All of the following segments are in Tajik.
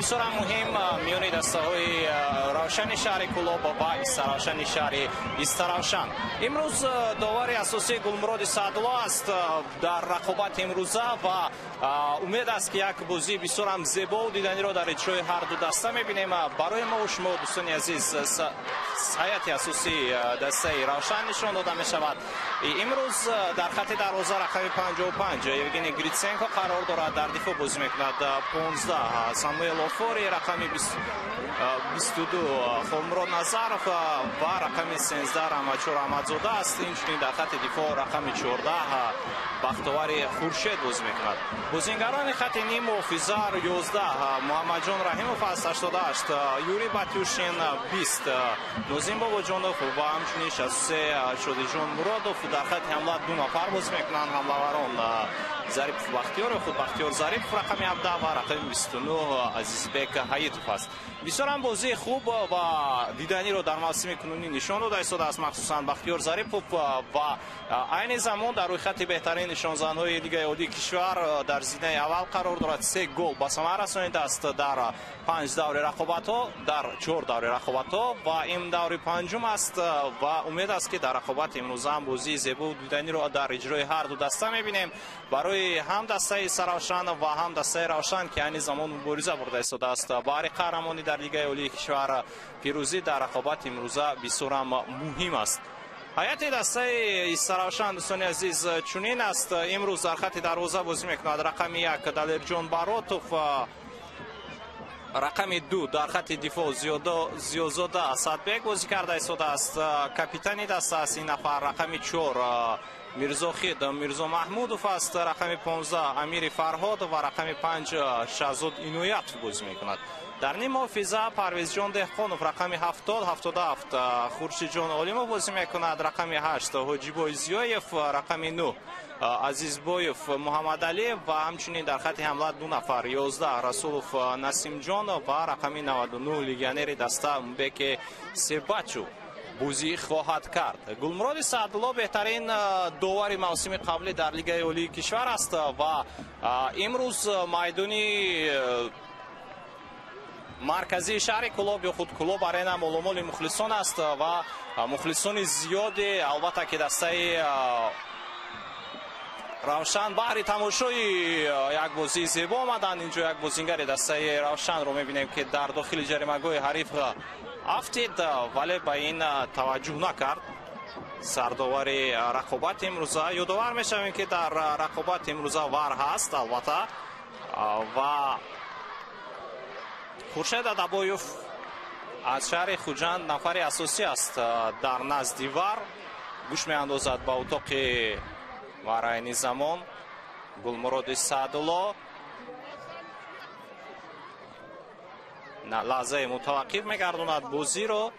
бисёр муҳим миёни дастаҳои Равшани шаҳри Кӯлоб ва Истаравшани шаҳри Истаравшан. Имрӯз довари асосии Гулмуроди Саъдулло аст дар рақобати имрӯза ва умед аст, ки як бозии бисёр ҳам зебову диданиро дар иҷрои ҳар ду даста мебинем. Барои мо шумо, дӯстони азиз, ҳайати асосии дастаи Равшан нишон дода мешавад. Имрӯз дар хати дарвоза рақами 55 Евгений Гриценко қарор дорад, дар дифоъ бозӣ мекунад 15 Самуэл Офори, рақами 22 Холмурод Назаров ва рақами 13 Раҳматшо Раҳматзода аст. Инчунин дар хати дифоъ рақами 14 Бахтовари Хуршед бозӣ мекунад. Бозингарони хати ним муҳофиза 11 Муҳаммадҷон Раҳимов аст, 88 Юрий Батюшин, 20 Нозим Бобоҷонов ва ҳамчунин 63 Шодиҷон Муродов. Дар хати ҳамла ду нафар бозӣ мекунанд ҳамлаварон Зарипов Бахтиёр, худ Бахтиёр Зарипов рақами 17 ва рақами 29 Азизбек Ҳаитов аст. Бисёр ҳам бозии хуб ва диданиро дар мавсими кунунӣ нишон дода истодааст, махсусан Бахтиёр Зарипов ва айни замон дар рӯйхати беҳтарин нишонзанҳои Лигаи Олии кишвар дар зинаи аввал қарор дорад. 3 гол ба самар расонидааст дар 5 даври рақобатҳо, дар 4 даври рақобатҳо ва ин даври панҷум аст ва умед аст, ки дар рақобати имрӯза ҳам бозии зебову диданиро дар иҷрои ҳар ду даста мебинем. Барои ҳам дастаи Саравшан ва ҳам дастаи Равшан, ки айни замон мубориза бурда истодааст баҳри қаҳрамонӣ дар Лигаи Олии кишвар, пирӯзӣ дар рақобати имрӯза бисёр ҳам муҳим аст. Ҳайати дастаи Истаравшан, дӯстони азиз, чунин аст. Имрӯз дар хати дарвоза бозӣ мекунад рақами 1 Далерҷон Баротов, рақами 2 дар хати дифоъ Зиёзода Асадбек бозӣ карда истодааст, капитани даста аст ин нафар. Рақами 4 Мирзохид Мирзо Маҳмудов аст, рақами 15 Амири Фарҳод ва рақами 5 Шаҳзод Иноятов бозӣ мекунад. Дар ним муҳофиза Парвезҷон Деҳқонов, рақами 70 77 Хуршидҷон Олимов бозӣ мекунад, рақами 8 Ҳоҷибой Зиёев, рақами 9 Азизбоев Муҳаммадалиев ва ҳамчунин дар хати ҳамла ду нафар 11 Расулов Насимҷон ва рақами 99 легионери даста Мбеке Себачу бозӣ хоҳад кард. Гулмуроди Саъдулло беҳтарин довари мавсими қаблӣ дар Лигаи Олии кишвар аст ва имрӯз майдони марказии шаҳри Кӯлоб ё худ Кӯлоб Арена моломоли мухлисон аст ва мухлисони зиёде, албатта, ки дастаи Равшан баҳри тамошои як бозии зебо омаданд. Инҷо як бозингари дастаи Равшанро мебинем, ки дар дохили ҷаримагоҳи ҳариф афтид, вале ба ин таваҷҷӯҳ накард сардовари рақобати имрӯза. Ёдовар мешавем, ки дар рақобати имрӯза вар ҳаст, албатта, ва Хуршед Адабоев аз шаҳри Хуҷанд нафари асосӣ аст дар назди вар. Гӯш меандозад ба утоқи вар айни замон Гулмуроди Саъдулло. Лаҳзае мутаваққиф мегардонад бозиро.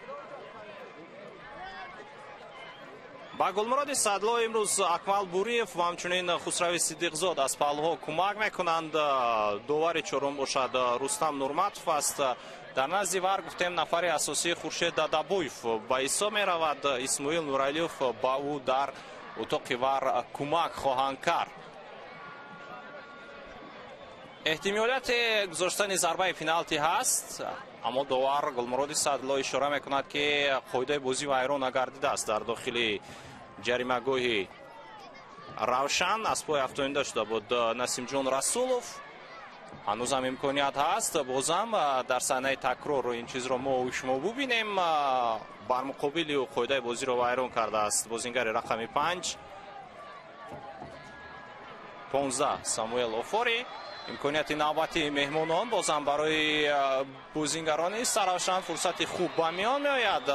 Ба Гулмуроди Саъдулло имрӯз Акмал Буриев ва ҳамчунин Хусрави Сидиқзод аз паҳлӯҳо кӯмак мекунанд. Довари чорум бошад Рустам Нурматов аст. Дар назди вар, гуфтем, нафари асосии Хуршед Дадабоев ба ҳисоб меравад. Исмоил Нуралиев ба ӯ дар утоқи вар кӯмак хоҳанд кард. Эҳтимолияти гузоштани зарбаи пеналти ҳаст, аммо довар Гулмуроди Саъдулло ишора мекунад, ки қоидаи бозӣ вайрон нагардидааст. Дар дохили ҷаримагоҳи Равшан аз пой афтонида шуда буд Насимҷон Расулов. Ҳанӯзам имконият ҳаст, бозам дар саҳнаи такрор ин чизро мо шумо бубинем. Бар муқобили ӯ қоидаи бозиро вайрон кардааст бозингари рақами 5 15 Самуэл Офори. Имконияти навбати меҳмонон бозам барои бозингарони Саравшан фурсати хуб ба миён меояд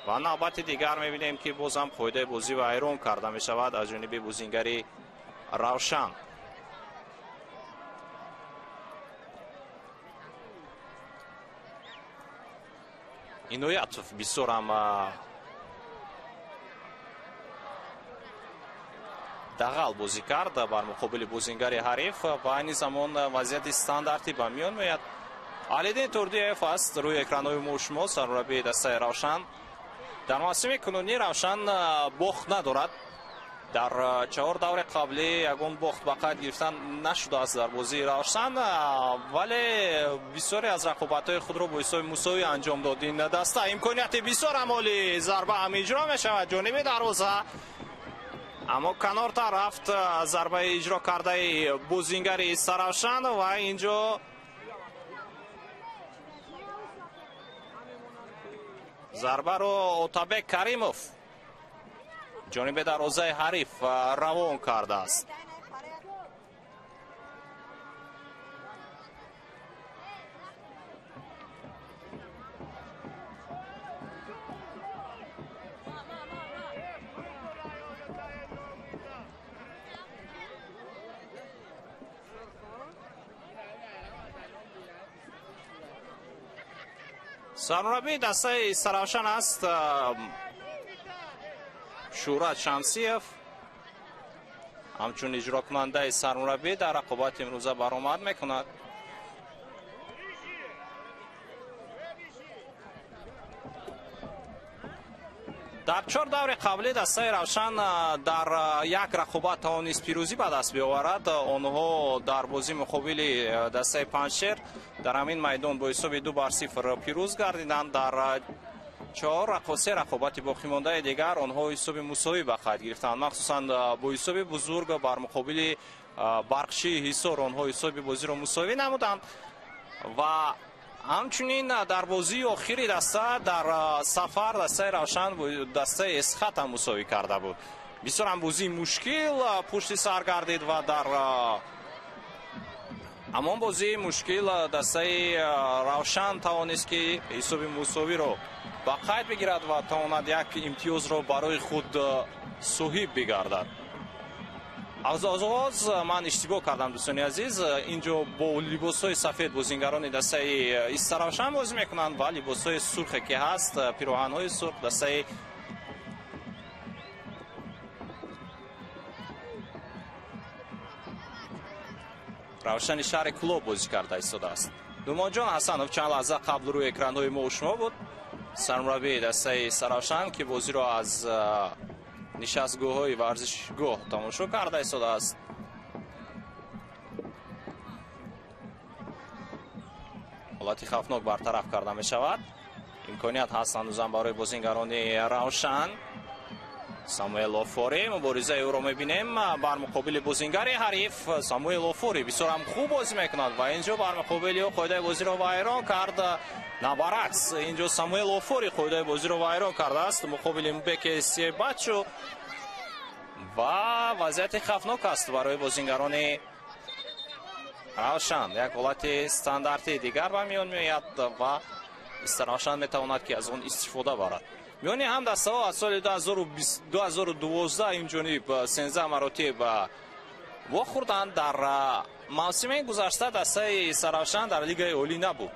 ва навбати дигар мебинем, ки бозам қоидаи бозӣ вайрон карда мешавад аз ҷониби бозингари Равшан. Иноятов бисёр ҳам дағал бозӣ кард бар муқобили бозингари ҳариф ва айни замон вазъияти стандартӣ ба миён меояд. Алидин Турдиев аст рӯи экранҳои мо шумо, сармураббии дастаи Равшан. Дар мавсими кунунӣ Равшан бохт надорад. Дар 4 даври қаблӣ ягон бохт ба қайд гирифтан нашудааст дар бозии Равшан, вале бисёре аз рақобатҳои худро бо ҳисоби мусовӣ анҷом дод ин даста. Имконияти бисёр амоли зарба ҳам иҷро мешавад ҷониби дарвоза, аммо канортар рафт зарбаи иҷро кардаи бозингари Саравшан ва инҷо зарбаро Отабек Каримов ҷониби дарвозаи ҳариф равон кардааст. Сармураббии дастаи Саравшан аст Шӯҳрат Шамсиев, ҳамчун иҷрокунандаи сармураббӣ дар рақобати имрӯза баромад мекунад. Дар 4 даври қаблӣ дастаи Равшан дар як рақобат тавонист пирӯзӣ ба даст биоварад. Онҳо дар бозӣ муқобили дастаи Панҷшер дар ҳамин майдон бо ҳисоби 2-0 пирӯз гардиданд. Дар 4-3 рақобати боқимондаи дигар онҳо ҳисоби мусовӣ ба қайд гирифтанд. Махсусан бо ҳисоби бузург бар муқобили Барқчии Ҳисор онҳо ҳисоби бозиро мусовӣ намуданд ва ҳамчунин дар бозии охири даста дар сафар дастаи Равшан дастаи Эсхат ҳам мусовӣ карда буд. Бисёр ҳам бозии мушкил пушти сар гардид ва дар ҳамон бозии мушкил дастаи Равшан тавонист ки ҳисоби мусовиро ба қайд бигирад ва тавонад як имтиёзро барои худ соҳиб бигардад. Аз оғоз ман иштибоҳ кардам, дӯстони азиз. Инҷо бо либосҳои сафед бозингарони дастаи Истаравшан бозӣ мекунанд ва либосҳои сурхе ки ҳаст, пироҳанҳои сурх дастаи Равшани шаҳри Кӯлоб бозӣ карда истодааст. Думонҷон Ҳасанов чанд лаҳза қабл рӯи экранҳои мо шумо буд, сармураббии дастаи Саравшан, ки бозиро аз нишастгоҳҳои варзишгоҳ тамошо карда истодааст. Ҳолати хавфнок бартараф карда мешавад. Имконият ҳаст ҳанӯзам барои бозингарони Равшан. Самуэл Офори, муборизаи ӯро мебинем бар муқобили бозингари ҳариф. Самуэл Офори бисёр ҳам хуб бозӣ мекунад ва инҷо бар муқобили ӯ қоидаи бозиро вайрон кард. На баръакс, инҷо Самуэл Офори қоидаи бозиро вайрон кардааст муқобили Мбеке Себачо ва вазъияти хавфнок аст барои бозингарони Равшан. Як ҳолати стандартии дигар ба миён меояд ва Истаравшан метавонад ки аз он истифода барад. Миёни ҳам дастаҳо аз соли 2012 инҷониб 13 маротиб вохӯрданд. Дар мавсими гузашта дастаи Саравшан дар Лигаи Олӣ набуд.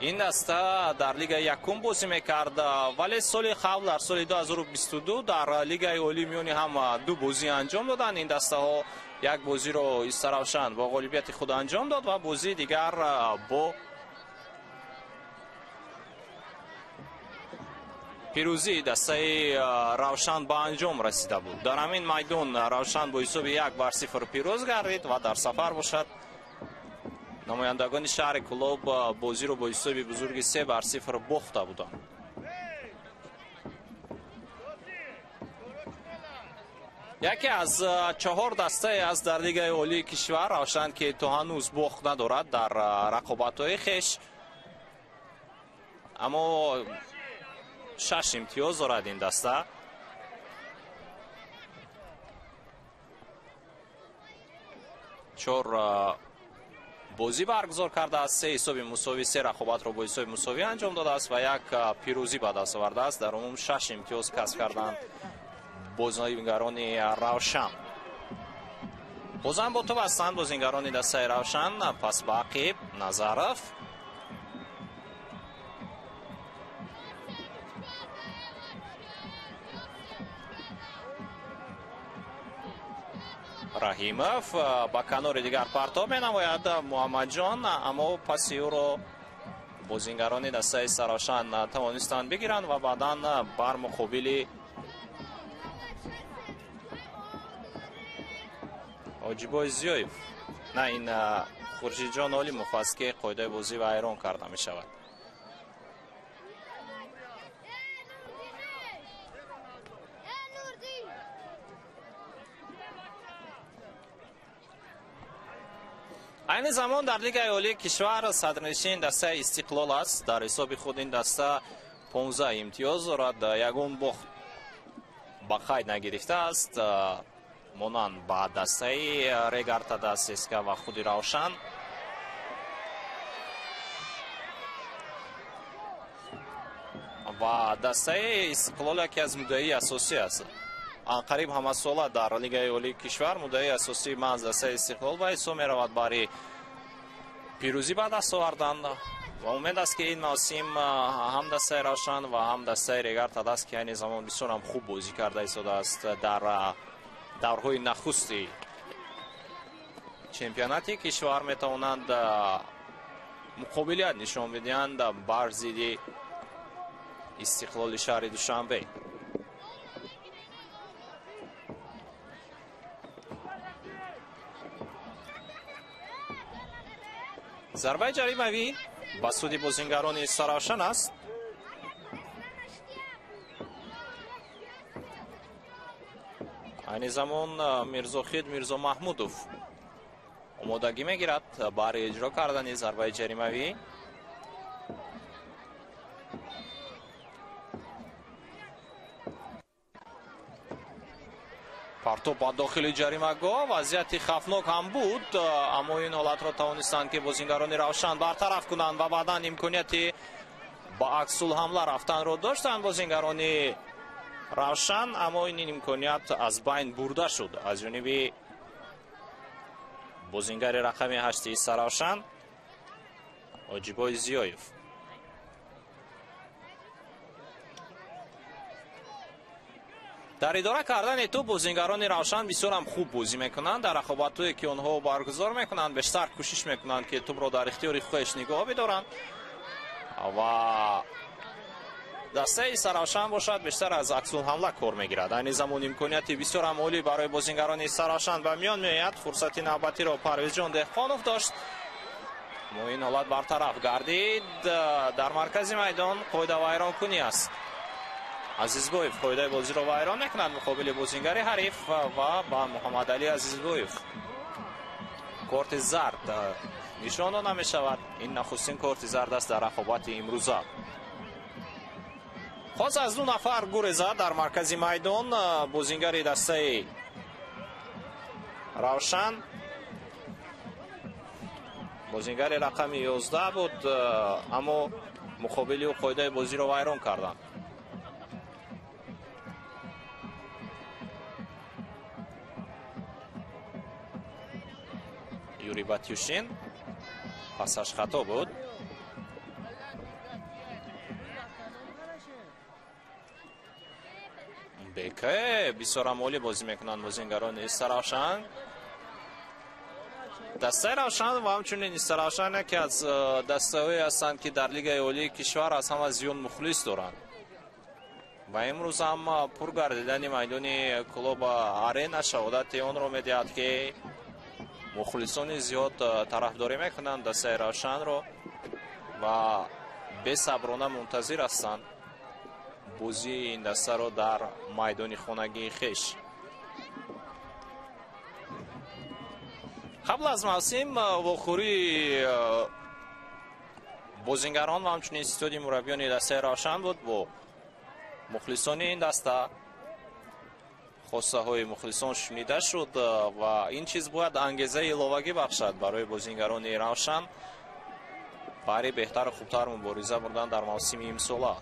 Ин даста дар Лигаи якум бозӣ мекард, вале соли қабл дар соли 2022 дар Лигаи Олӣ миёни ҳам ду бозӣ анҷом доданд. Ин дастаҳо як бозиро Истаравшан бо ғолибияти худ анҷом дод ва бозии дигар бо пирӯзии дастаи Равшан ба анҷом расида буд. Дар ҳамин майдон Равшан бо ҳисоби 1-0 пирӯз гардид ва дар сафар бошад намояндагони шаҳри Кӯлоб бозиро бо ҳисоби бузурги 3-0 бохта буданд. Яке аз 4 дастае аст дар Лигаи Олии кишвар Равшан, ки то ҳанӯз бохт надорад дар рақобатҳои хеш, аммо 6 имтиёз дорад ин даста. Чор бозӣ баргузор кардааст, 3 ҳисоби мусовӣ, 3 рақобатро бо ҳисоби мусовӣ анҷом додааст ва як пирӯзӣ ба даст овардааст. Дар умум 6 имтиёз касб карданд бозингарони Равшан. Бозам бо тӯб ҳастанд бозингарони дастаи Равшан. Пас ба ақиб Назаров. Раҳимов ба канори дигар партоб менамояд Муҳаммадҷон, аммо паси ӯро бозингарони дастаи Саравшан тавонистанд бигиранд ва баъдан бар муқобили Ҳоҷибой Зиёев. На, ин Хуршидҷон Олимов аст, ки қоидаи бозӣ вайрон карда мешавад. Айни замон дар Лигаи Олии кишвар садрнишин дастаи Истиқлол аст. Дар ҳисоби худ ин даста 15 имтиёз дорад, ягон бохт ба қайд нагирифтааст, монанд ба дастаи Регар-ТадАЗ СК ва худи Равшан. Ва дастаи Истиқлол яке аз муддаии асосӣ аст. Анқариб ҳамасола дар Лигаи Олии кишвар муддаии асосии маҳз дастаи Истиқлол ба ҳисоб меравад барои пирӯзӣ ба даст овардан. Ва умед аст, ки ин мавсим ҳам дастаи Равшан ва ҳам дастаи Регар-ТадАЗ, ки айни замон бисёр ҳам хуб бозӣ карда истодааст дар даврҳои нахусти чемпионати кишвар, метавонанд муқобилият нишон бидиҳанд бар зидди Истиқлоли шаҳри Душанбе. Зарбаи ҷаримавӣ ба суди бозингарони Саравшан аст. Айни замон Мирзохид Мирзомаҳмудов омодагӣ мегирад барои иҷро кардани зарбаи ҷаримавӣ. Партоб ба дохили ҷаримагоҳ, вазъияти хавфнок ҳам буд, аммо ин ҳолатро тавонистанд, ки бозингарони Равшан бартараф кунанд ва баъдан имконияти ба аксулҳамла рафтанро доштанд бозингарони Равшан, аммо ин имконият аз байн бурда шуд аз ҷониби бозингари рақами 8 Саравшан Ҳоҷибой Зиёев. Дар идора кардани тӯб бозингарони Равшан бисёр ҳам хуб бозӣ мекунанд. Дар рақобатҳое, ки онҳо баргузор мекунанд, бештар кӯшиш мекунанд, ки тӯбро дар ихтиёри худаш нигоҳ бидоранд ва дастаи Саравшан бошад бештар аз аксулҳамла кор мегирад. Айни замон имконияти бисёр ҳам олӣ барои бозингарони Саравшан ба миён меояд. Фурсати навбатиро Парвизҷон Деҳқонов дошт, аммо ин ҳолат бартараф гардид. Дар маркази майдон қоидавайронкунӣ аст. Азизбоев қоидаи бозиро вайрон мекунад муқобили бозингари ҳариф ва ба Муҳаммадалӣ Азизбоев корти зард нишон дода мешавад. Ин нахустин корти зард аст дар рақобати имрӯза. Хост аз ду нафар гурезад дар маркази майдон бозингари дастаи Равшан, бозингари рақами 11 буд, аммо муқобили ӯ қоидаи бозиро вайрон карданд. Юрий Батюшин пасаш хато буд. Беке бисёр ҳам олӣ бозӣ мекунанд бозингарони Саравшан. Дастаи Равшан ва ҳамчунин Истаравшан яке аз дастаҳое ҳастанд, ки дар Лигаи Олии кишвар аз ҳама зиёд мухлис доранд ва имрӯз ҳам пур гардидани майдони клуб Арена шаҳодати онро медиҳад, ки мухлисони зиёд тарафдорӣ мекунанд дастаи Равшанро ва бесаброна мунтазир ҳастанд бозии ин дастаро дар майдони хонагии хеш. Қабл аз мавсим вохӯрии бозингарон ва ҳамчунин истоди мураббиёни дастаи Равшан буд бо мухлисони ин даста. Хостаҳои мухлисон шунида шуд ва ин чиз бояд ангезаи иловагӣ бахшад барои бозингарони Равшан барои беҳтару хубтар мубориза бурдан дар мавсими имсола.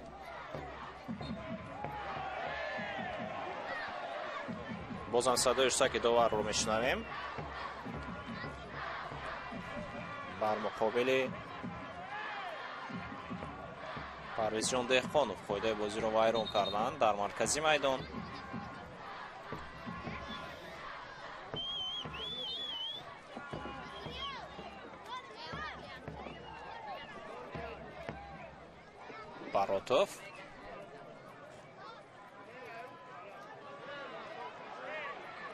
Бозам садои штаки доварро мешунавем. Бар муқобили Парвизҷон Деҳқонов қоидаи бозиро вайрон карданд дар маркази майдон. Баротов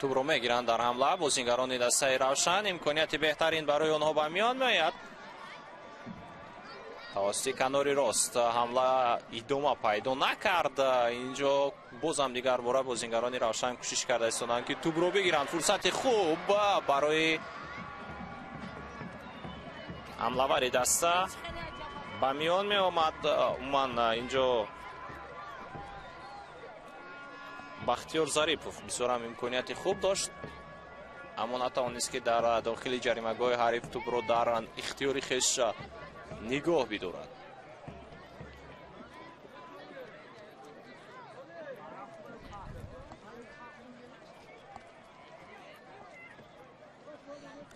Тӯбро мегиранд дар ҳамла бозингарони дастаи Равшан. Имконияти беҳтарин барои онҳо ба миён меояд. Тавассути канори рост ҳамла идома пайдо накард. Инҷо бозам дигар бора бозингарони Равшан кӯшиш карда истоданд, ки тӯбро бигиранд. Фурсати хуб барои ҳамлавари даста ба миён меомад. Умуман инҷо Бахтиёр Зарипов бисёрам имконияти хуб дошт, аммо натавонист, ки дар дохили ҷаримагоҳи ҳариф тӯбро дар ихтиёри хеш нигоҳ бидорад.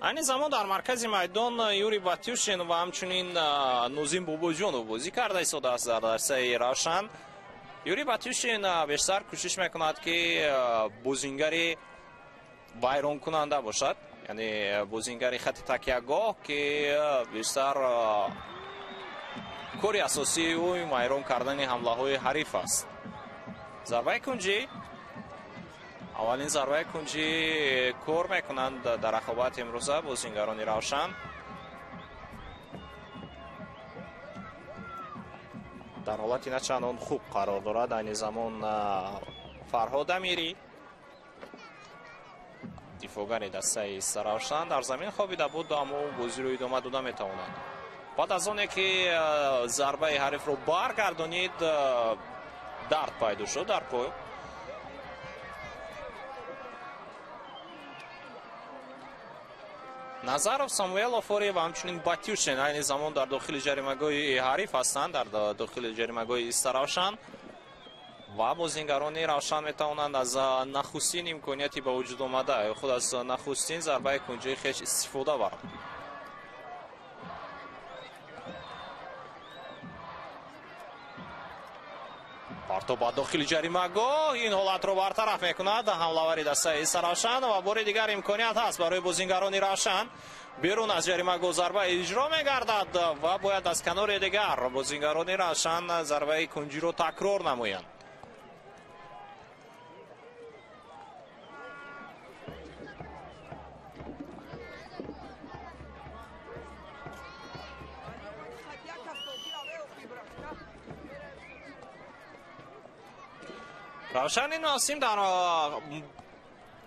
Айни замон дар маркази майдон Юрий Батюшин ва ҳамчунин Нозим Бобоҷонов бозӣ карда истодааст дар дастаи Равшан. Юрий Батюшин бештар кӯшиш мекунад, ки бозингари вайронкунанда бошад, яъне бозингари хати такягоҳ, ки бештар кори асосии ӯ вайрон кардани ҳамлаҳои ҳариф аст. Зарбаи кунҷӣ, аввалин зарбаи кунҷӣ кор мекунанд дар рақобати имрӯза бозингарони Равшан. Дар ҳолати начандон хуб қарор дорад айни замон Фарҳод Амирӣ, дифоъгари дастаи Равшан, дар замин хобида буд, аммо бозиро идома дода метавонад. Баъд аз оне ки зарбаи ҳарифро баргардонид, дард пайдо шуд дар пой. Назаров, Самуэлов ва ҳамчунин Батюшин айни замон дар дохили ҷаримагоҳи ҳариф ҳастанд, дар дохили ҷаримагоҳи Истаравшан, ва бозингарони Равшан метавонанд аз нахустин имконияти ба вуҷуд омада ё худ аз нахустин зарбаи кунҷии хеш истифода баранд. Партоб ба дохили ҷаримагоҳ, ин ҳолатро бартараф мекунад ҳамлавари дастаи Истаравшан ва бори дигар имконият ҳаст барои бозингарони Равшан. Берун аз ҷаримагоҳ зарба иҷро мегардад ва бояд аз канори дигар бозингарони Равшан зарбаи кунҷиро такрор намоянд. Равшан ин мавсим дар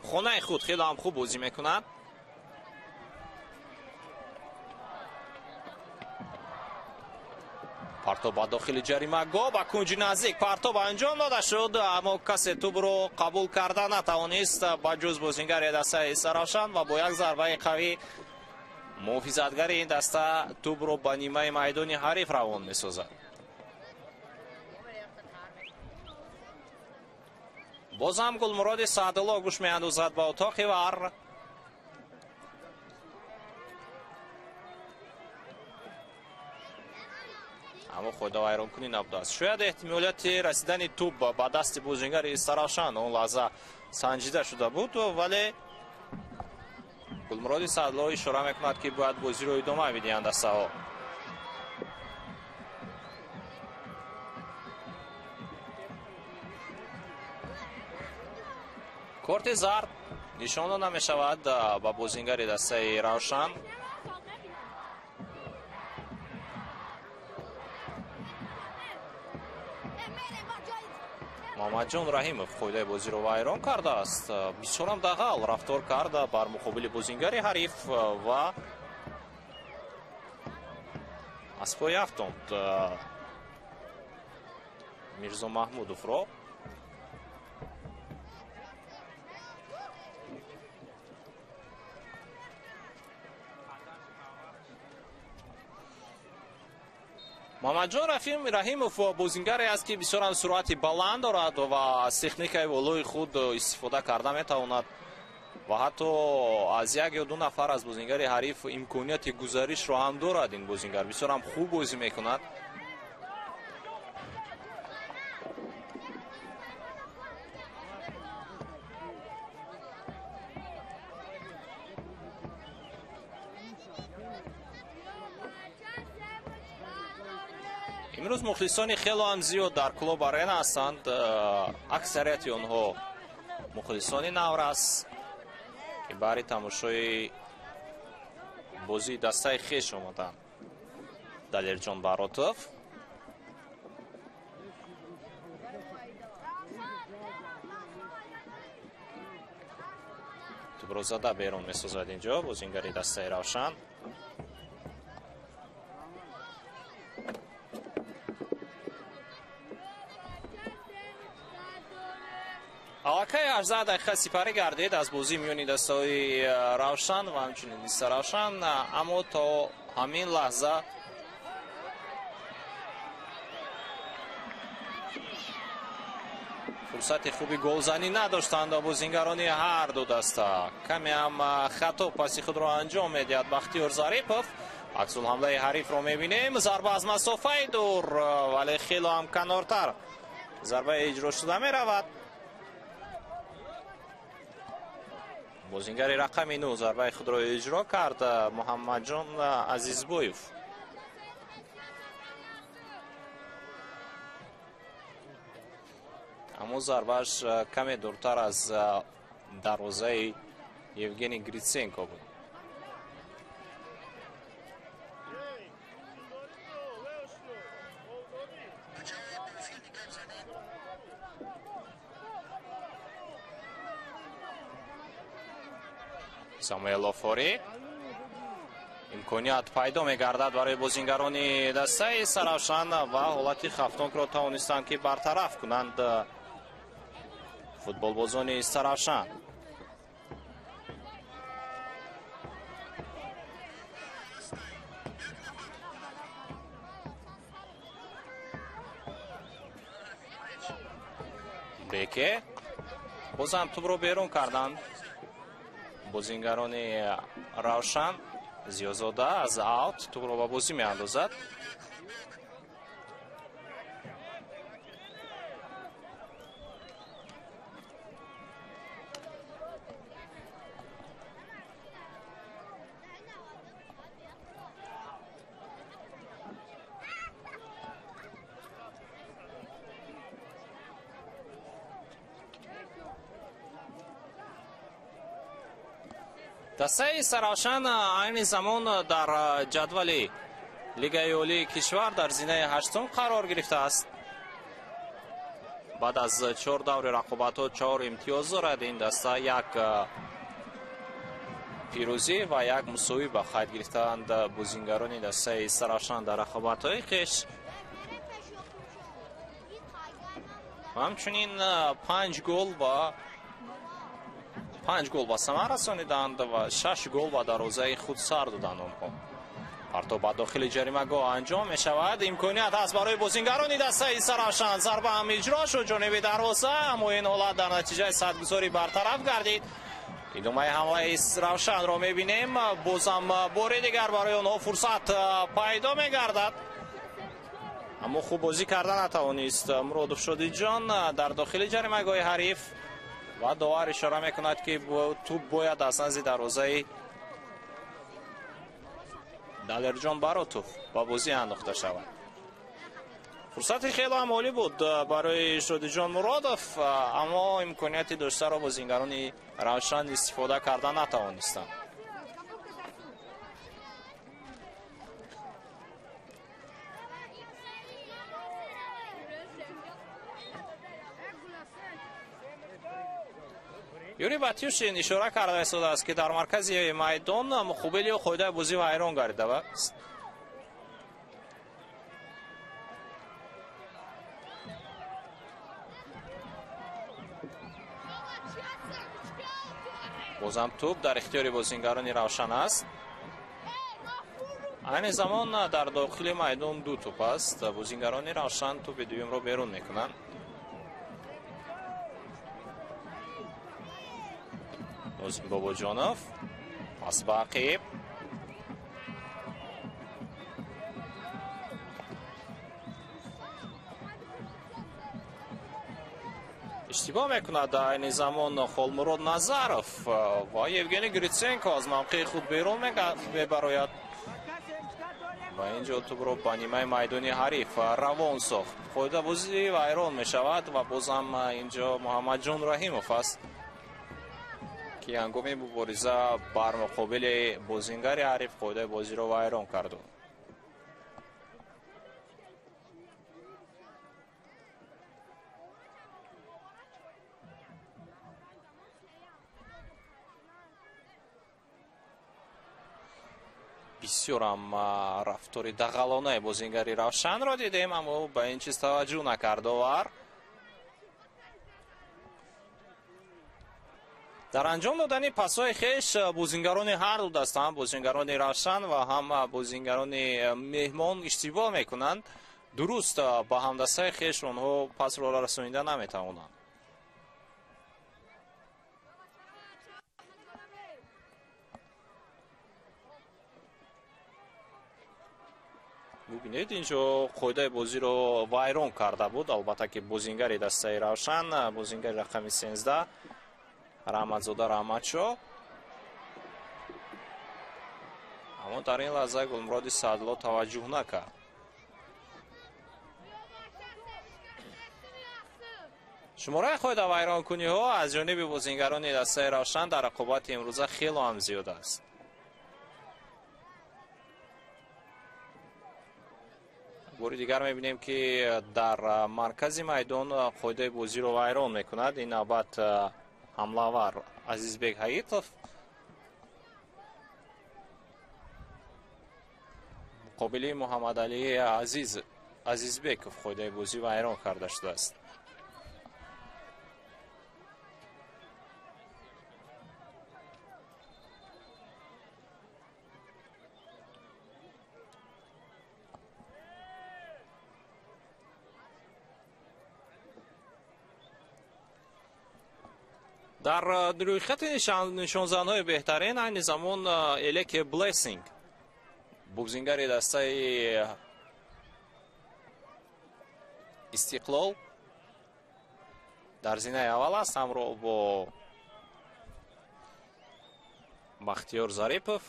хонаи худ хеле ҳам хуб бозӣ мекунад. Партоб ба дохили ҷаримагоҳ, ба кунҷи наздик партоб анҷом дода шуд, аммо касе тӯбро қабул карда натавонист ба ҷуз бозингари дастаи Истаравшан ва бо як зарбаи қавӣ муҳофизатгари ин даста тӯбро ба нимаи майдони ҳариф равон месозад. Бозам Гулмуроди Саъдулло гӯш меандозад ба утоқи вар. Аммо қоидавайронкунӣ набудааст. Шояд эҳтимолияти расидани тӯб ба дасти бозингари Истаравшан он лаҳза санҷида шуда буд, вале Гулмуроди Саъдулло ишора мекунад, ки бояд бозиро идома бидиҳанд дастаҳо. Корти зард нишон дода мешавад ба бозингари дастаи Равшан. Муҳаммадҷон Раҳимов қоидаи бозиро вайрон кардааст. Бисёрам дағал рафтор карда бар муқобили бозингари ҳариф ва аз пой афтонд Мирзо Маҳмудовро. Муҳаммадҷон Раҳимов бозингаре аст, ки бисёрам суръати баланд дорад ва аз техникаи болои худ истифода карда метавонад ва ҳатто аз як ё ду нафар аз бозингари ҳариф имконияти гузаришро ҳам дорад. Ин бозингар бисёрам хуб бозӣ мекунад. Имрӯз мухлисони хело ҳам зиёд дар клуб Арена ҳастанд. Аксарияти онҳо мухлисони наврас. ки баҳри тамошои бозии дастаи хеш омаданд. Далерҷон Баротов тӯбро зада берун месозад инҷо бозингари дастаи Равшан. Аллакай 18 дақиқа сипарӣ гардид аз бозии миёни дастаҳои Равшан ва ҳамчунин Истаравшан, аммо то ҳамин лаҳза фурсати хуби голзанӣ надоштанд бозингарони ҳар ду даста. Каме ҳам хато паси худро анҷом медиҳад Бахтиёр Зарипов. Аксулҳамлаи ҳарифро мебинем. Зарба аз масофаи дур, вале хело ҳам канортар зарба иҷро шуда меравад. Бозингари рақами 9 зарбаи худро иҷро кард Муҳаммадҷон Азизбоев. Аммо зарбааш каме дуртар аз дарвозаи Евгений Гриценко буд. Самуэл Офори имконият пайдо мегардад барои бозингарони дастаи Саравшан ва ҳолати хафтонкро тавонистанд ки бартараф кунанд футболбозони Саравшан. Беке бозам тӯбро берун карданд бозингарони Равшан. Зиёзода аз аут тӯбро ба бозӣ меандозад. Дастаи Саравшан айни замон дар ҷадвали Лигаи Олии кишвар дар зинаи 8 қарор гирифтааст. Баъд аз 4 даври рақобатҳо 4 имтиёз дорад. Ин даста як пирӯзӣ ва як мусовӣ ба қайд гирифтаанд бозингарони дастаи Саравшан дар рақобатҳои хеш. Ҳамчунин 5 гол ба 5 гол ба самар расониданд ва 6 гол ба дарвозаи худ сар доданд онҳо. Партоб ба дохили ҷаримагоҳ анҷом мешавад. Имконият ҳаст барои бозингарони дастаи Саравшан. Зарба ҳам иҷро шуд ҷониби дарвоза, аммо ин ҳолат дар натиҷаи садгузорӣ бартараф гардид. Идомаи ҳамлаи Равшанро мебинем. Бозам бори дигар барои онҳо фурсат пайдо мегардад, аммо хуб бозӣ карда натавонист Муродов Шодиҷон дар дохили ҷаримагоҳи ҳариф ва довар ишора мекунад, ки тӯб бояд аз назди дарвозаи Далерҷон Баротов ба бозӣ андохта шавад. Фурсати хеле ҳам олӣ буд барои Шодиҷон Муродов, аммо имконияти доштаро бозингарони Равшан истифода карда натавонистанд. Юрий Батюшин ишора карда истодааст, ки дар маркази майдон муқобили ӯ қоидаи бозӣ вайрон гардидааст. Бозам тӯб дар ихтиёри бозингарони Равшан аст. Айни замон дар дохили майдон ду тӯб аст. Бозингарони Равшан тӯби дуюмро берун мекунанд. Нозим Бобоҷонов пас ба ақиб. Иштибоҳ мекунад айни замон Холмурод Назаров ва Евгений Гриценко аз мавқеи худ берун мебарояд ва инҷо тӯбро ба нимаи майдони ҳариф равон сохт. Қоидабозӣ вайрон мешавад ва бозам инҷо Муҳаммадҷон Раҳимов аст, Ки ҳангоми мубориза бар муқобили бозингари ҳариф қоидаи бозиро вайрон кард. Бисёрам рафтори дағалонаи бозингари Равшанро дидем, аммо ба ин чиз таваҷҷӯҳ накард довар. Дар анҷом додани пасҳои хеш бозингарони ҳар ду даста, ҳам бозингарони Равшан ва ҳам бозингарони меҳмон иштибоҳ мекунанд. Дуруст ба ҳамдастаи хеш онҳо пасро расонида наметавонанд. Бубинед, инҷо қоидаи бозиро вайрон карда буд. Албатта ки бозингари дастаи Равшан, бозингари рақами 13 Раҳматзода Раҳматшо. Аммо дар ин лаҳза Гулмуроди Саъдулло таваҷҷӯҳ накард. Шумораи қоидавайронкуниҳо аз ҷониби бозингарони дастаи Равшан дар рақобати имрӯза хело ҳам зиёд аст. Бори дигар мебинем, ки дар маркази майдон қоидаи бозиро вайрон мекунад. Ин навбат ҳамлавар Азизбек Ҳаитов муқобили Муҳаммадалӣ Азизбеков қоидаи бозӣ вайрон карда шудааст. Дар рӯйхати нишонзанҳои беҳтарин айни замон Элеке Блессинг, бозингари дастаи Истиқлол, дар зинаи аввал аст ҳамроҳ бо Бахтиёр Зарипов.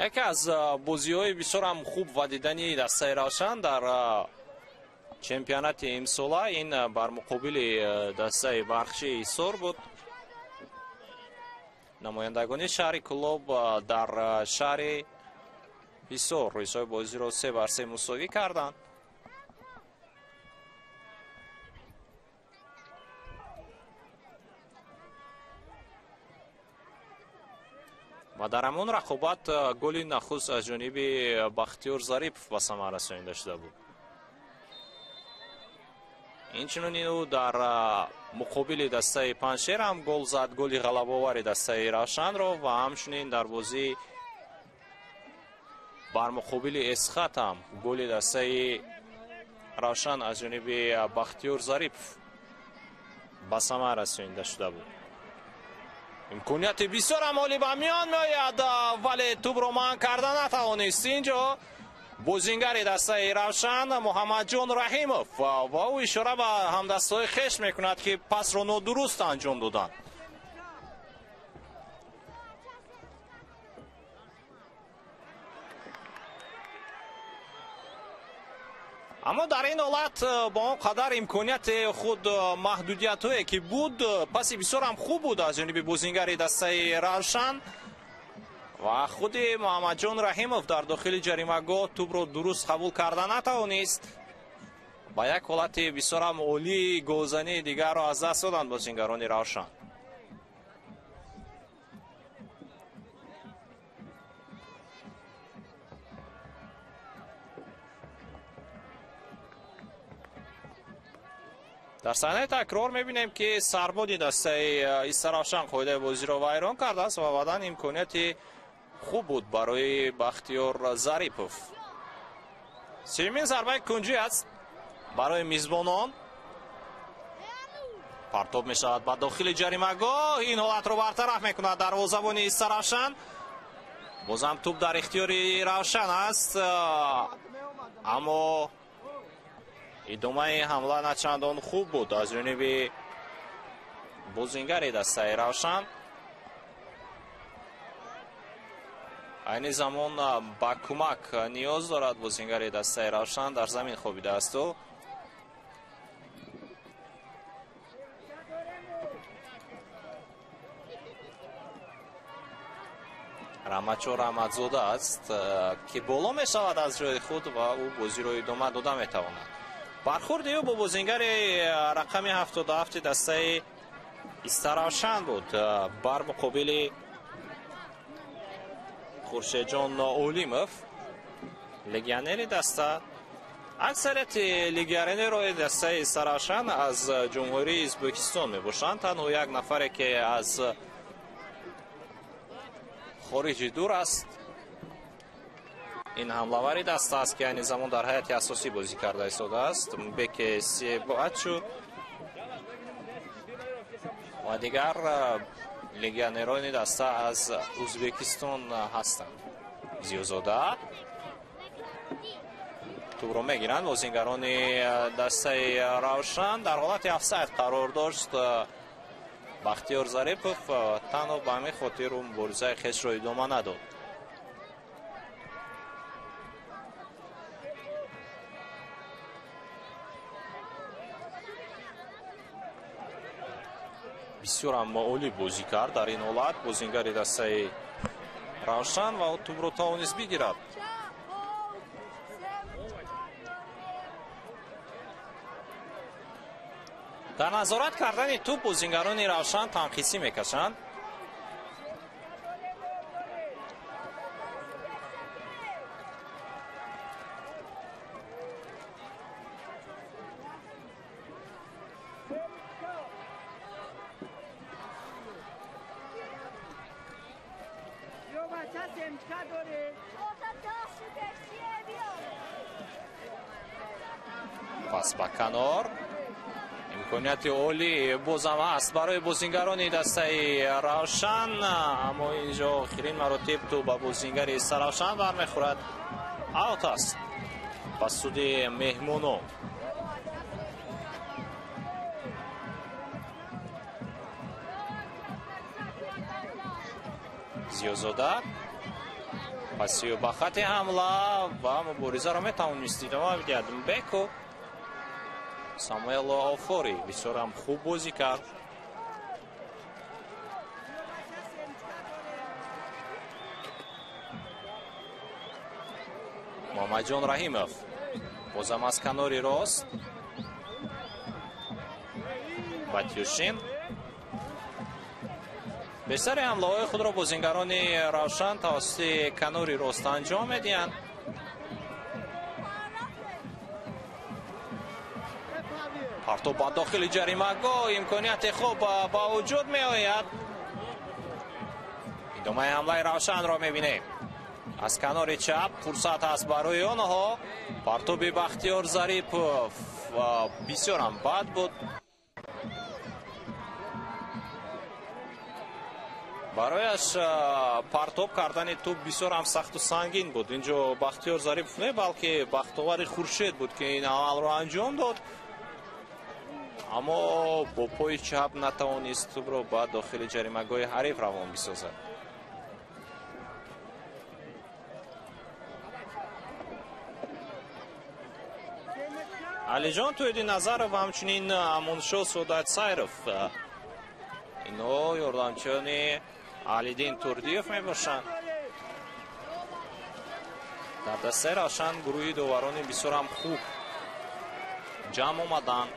Яке аз бозиҳои бисёрам хуб ва дидани дастаи Равшан дар чемпионати имсола ин бар муқобили дастаи Бархчии Ҳисор буд. Намояндагони шаҳри Кӯлоб дар шаҳри Ҳисор рӯйсои бозиро 3-3 мусовӣ карданд. Ва дар ҳамон рақобат голи нахуст аз ҷониби Бахтиёр Зарипов ба самар расонида шуда буд. Инчунин ӯ дар муқобили дастаи Панҷшер ҳам гол зад, голи ғалабовари дастаи Равшанро, ва ҳамчунин дар бозӣ бар муқобили Эсхат ҳам голи дастаи Равшан аз ҷониби Бахтиёр Зарипов ба самар расонида шуда буд. Имконияти бисёрам олӣ ба миён меояд, вале тӯбро манъ карда натавонист. Инҷо бозингари дастаи Равшан Муҳаммадҷон Раҳимов ва ӯ ишора ба ҳамдастаҳои хеш мекунад, ки пасро нодуруст анҷом доданд. Аммо дар ин ҳолат бо он қадар имконияти худ маҳдудиятҳое ки буд, паси бисёрам хуб буд аз ҷониби бозингари дастаи Равшан ва худи Муҳаммадҷон Раҳимов дар дохили ҷаримагоҳ тӯбро дуруст қабул карда натавонист. Ба як ҳолати бисёрам олии голзании дигарро аз даст доданд бозингарони Равшан. Дар саҳнаи такрор мебинем, ки сарбоди дастаи Истаравшан қоидаи бозиро вайрон кардааст ва баъдан имконияти хуб буд барои Бахтиёр Зарипов. Сеюмин зарбаи кунҷӣ аст барои мизбонон. Партоб мешавад ба дохили ҷаримагоҳ. Ин ҳолатро бартараф мекунад дарвозабони Истаравшан. Бозам тӯб дар ихтиёри Равшан аст, аммо идомаи ҳамла начандон хуб буд аз ҷониби Бозингари дастаи Равшан. Айни замон ба кӯмак ниёз дорад бозингари дастаи Равшан, дар замин хобидааст ӯ. Раҳматшо Раҳматзода аст, ки боло мешавад аз ҷои худ ва ӯ бозиро идома дода метавонад. Бархурди ӯ бо бозингари рақами 77 дастаи Истаравшан буд бар муқобили Хуршедҷон Олимов, легионери даста. Аксарияти легионерои дастаи Истаравшан аз Ҷумҳурии Ӯзбекистон мебошанд. Танҳо як нафаре, ки аз хориҷи дур аст, ин ҳамлавари даста аст, ки айни замон дар ҳайати асосӣ бозӣ карда истодааст, Беке Себачу, ва дигар легионерони даста аз Ӯзбекистон ҳастанд. Зиёзода тӯбро мегиранд бозингарони дастаи Равшан. Дар ҳолати офсайд қарор дошт Бахтиёр Зарипов, танҳо ба ҳамин хотир ӯ муборизаи хешро идома надод. Бисёр ҳам олӣ бозӣ кард дар ин ҳолат бозингари дастаи Равшан ва ӯ тӯбро тавонист бигирад. Дар назорат кардани тӯб бозингарони Равшан танқисӣ мекашанд. Пас ба канор. Имконияти олӣ бозам ҳаст барои бозингарони дастаи Равшан, аммо инҷо охирин маротиб тӯб ба бозингари Истаравшан бармехӯрад. Аут аст ба суди меҳмонон. Зиёзода пасию ба хати ҳамла ва муборизаро метавонист идома бидиҳад. Беко Самуэл Офори бисёр ҳам хуб бозӣ кард. Муҳаммадҷон Раҳимов бозам аз канори рост. Батюшин. Бештари ҳамлаҳои худро бозингарони Равшан тавассути канори рост анҷом медиҳанд. Партоб ба дохили ҷаримагоҳ, имконияти хуб ба вуҷуд меояд. Идомаи ҳамлаи Равшанро мебинем. Аз канори чап фурсат ҳаст барои онҳо. Партоби Бахтиёр Зарипов бисёр ҳам бад буд. Барояш партоб кардани тӯб бисёр ҳам сахту сангин буд. Инҷо Бахтиёр Зарипов не, балки Бахтовари Хуршед буд, ки ин амалро анҷом дод, аммо бо пои чап натавонист тӯбро ба дохили ҷаримагоҳи ҳариф равон бисозад. Алиҷон Тӯйдиназаров ва ҳамчунин Амоншо Содатсайров, инҳо ёрдамчиёни Алиддин Турдиев мебошанд. Дар дастаи Равшан гурӯҳи доварони бисёр ҳам хуб ҷамъ омаданд.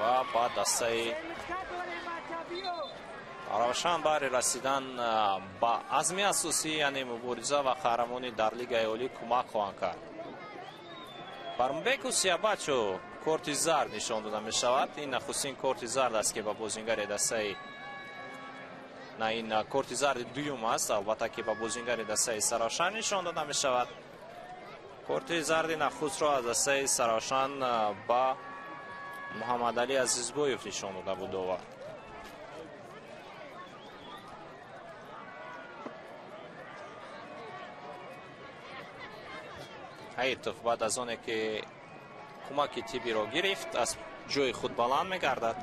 Ва ба дастаи Равшан баҳри расидан ба азми асосӣ, яъне мубориза ва қаҳрамонӣ дар Лигаи Олӣ кӯмак хоҳанд кард. Бармбеку Сиябачо корти зард нишон дода мешавад. Ин нахустин корти зард аст, ки ба бозингари дастаи, на, ин корти зарди дуюм аст, албатта, ки ба бозингари дастаи Саравшан нишон дода мешавад. Корти зарди нахустро аз дастаи Саравшан ба Муҳаммадалӣ Азизбоев нишон дода буд довар. Ҳаитов баъд аз оне ки Кӯмаки тиббиро гирифт, аз ҷои худ баланд мегардад.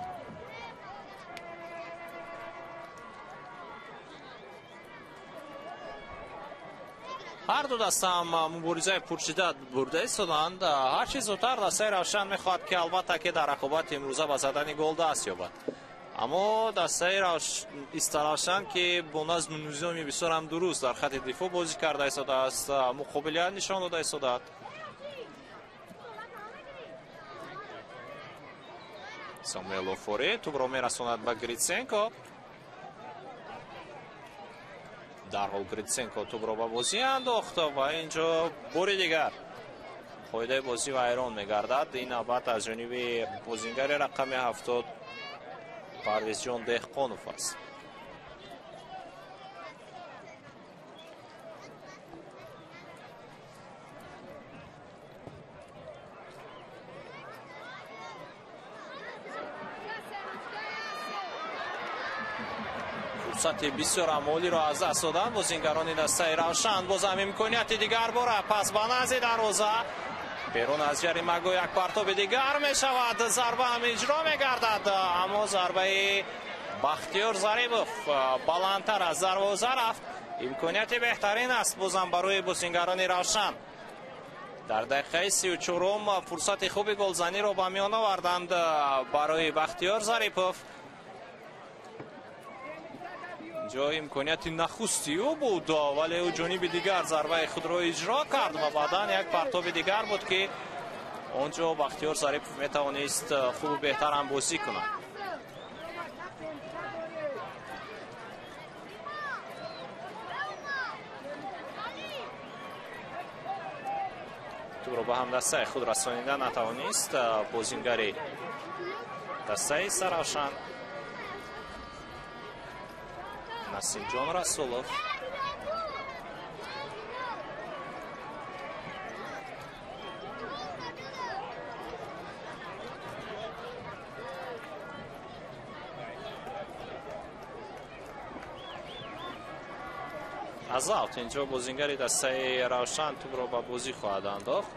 Ҳар ду даста ҳам муборизаи пуршиддат бурда истоданд. Ҳарчи зудтар дастаи Равшан мехоҳад, ки албатта ки дар рақобати имрӯза ба задани гол даст ёбад. Аммо дастаи Истаравшан, ки бо назму низоми бисёр ҳам дуруст дар хати дифоъ бозӣ карда истодааст, муқобилият нишон дода истодааст. Самуэл Офоре тӯбро мерасонад ба Гритсенко. Дарҳол Гритсенко тӯбро ба бозӣ андохт ва инҷо бори дигар қоидаи бозӣ вайрон мегардад. Ин навбат аз ҷониби бозингари рақами 70 Парвизҷон Деҳқонов аст. Фурсати бисёр амолиро аз даст доданд бозингарони дастаи Равшан. Бозам имконияти дигар бора пас ба назди дарвоза, берун аз ҷаримагоҳ як партоби дигар мешавад. Зарба ҳам иҷро мегардад, аммо зарбаи Бахтиёр Зарипов баландтар аз дарвоза рафт. Имконияти беҳтарин аст бозам барои бозингарони Равшан. Дар дақиқаи 34 фурсати хуби голзаниро ба миён оварданд барои Бахтиёр Зарипов. Инҷо имконияти нахусти ӯ буд, вале ӯ ҷониби дигар зарбаи худро иҷро кард ва баъдан як партоби дигар буд, ки он ҷо Бахтиёр Зарипов метавонист хубу беҳтар ҳам бозӣ кунад. Тӯбро ба ҳамдастаи худ расонида натавонист бозингари дастаи Истаравшан Насимҷон Расулов. Аз аут инҷо бозингари дастаи Равшан тӯбро ба бозӣ хоҳад андохт.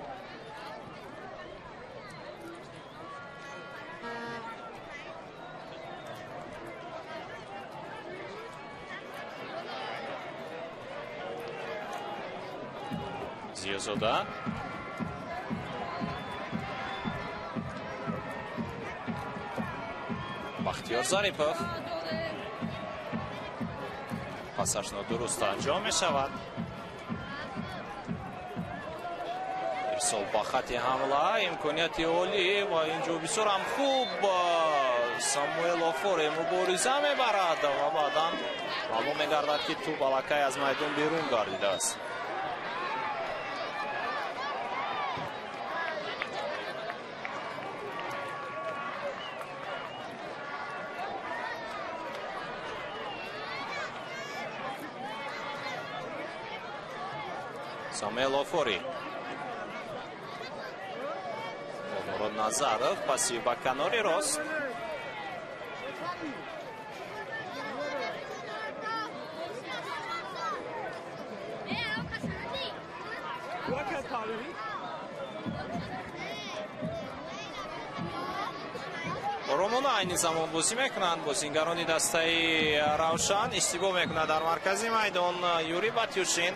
Зиёзода Бахтиёр Зарипов пасаш нодуруст анҷом мешавад. Ирсол ба хати ҳамла, имконияти олӣ ва инҷо бисёр ҳам хуб Самуэл Офоре мубориза мебарад ва баъдан маълум мегардад, ки тӯб аллакай аз майдон берун гардидааст. Самуэл Офори, Мурод Назаров паси ба канори рост. Оромона айни замон бозӣ мекунанд. Бозингарони дастаи Равшан иштибоҳ мекунад дар маркази майдон Юрий Батюшин.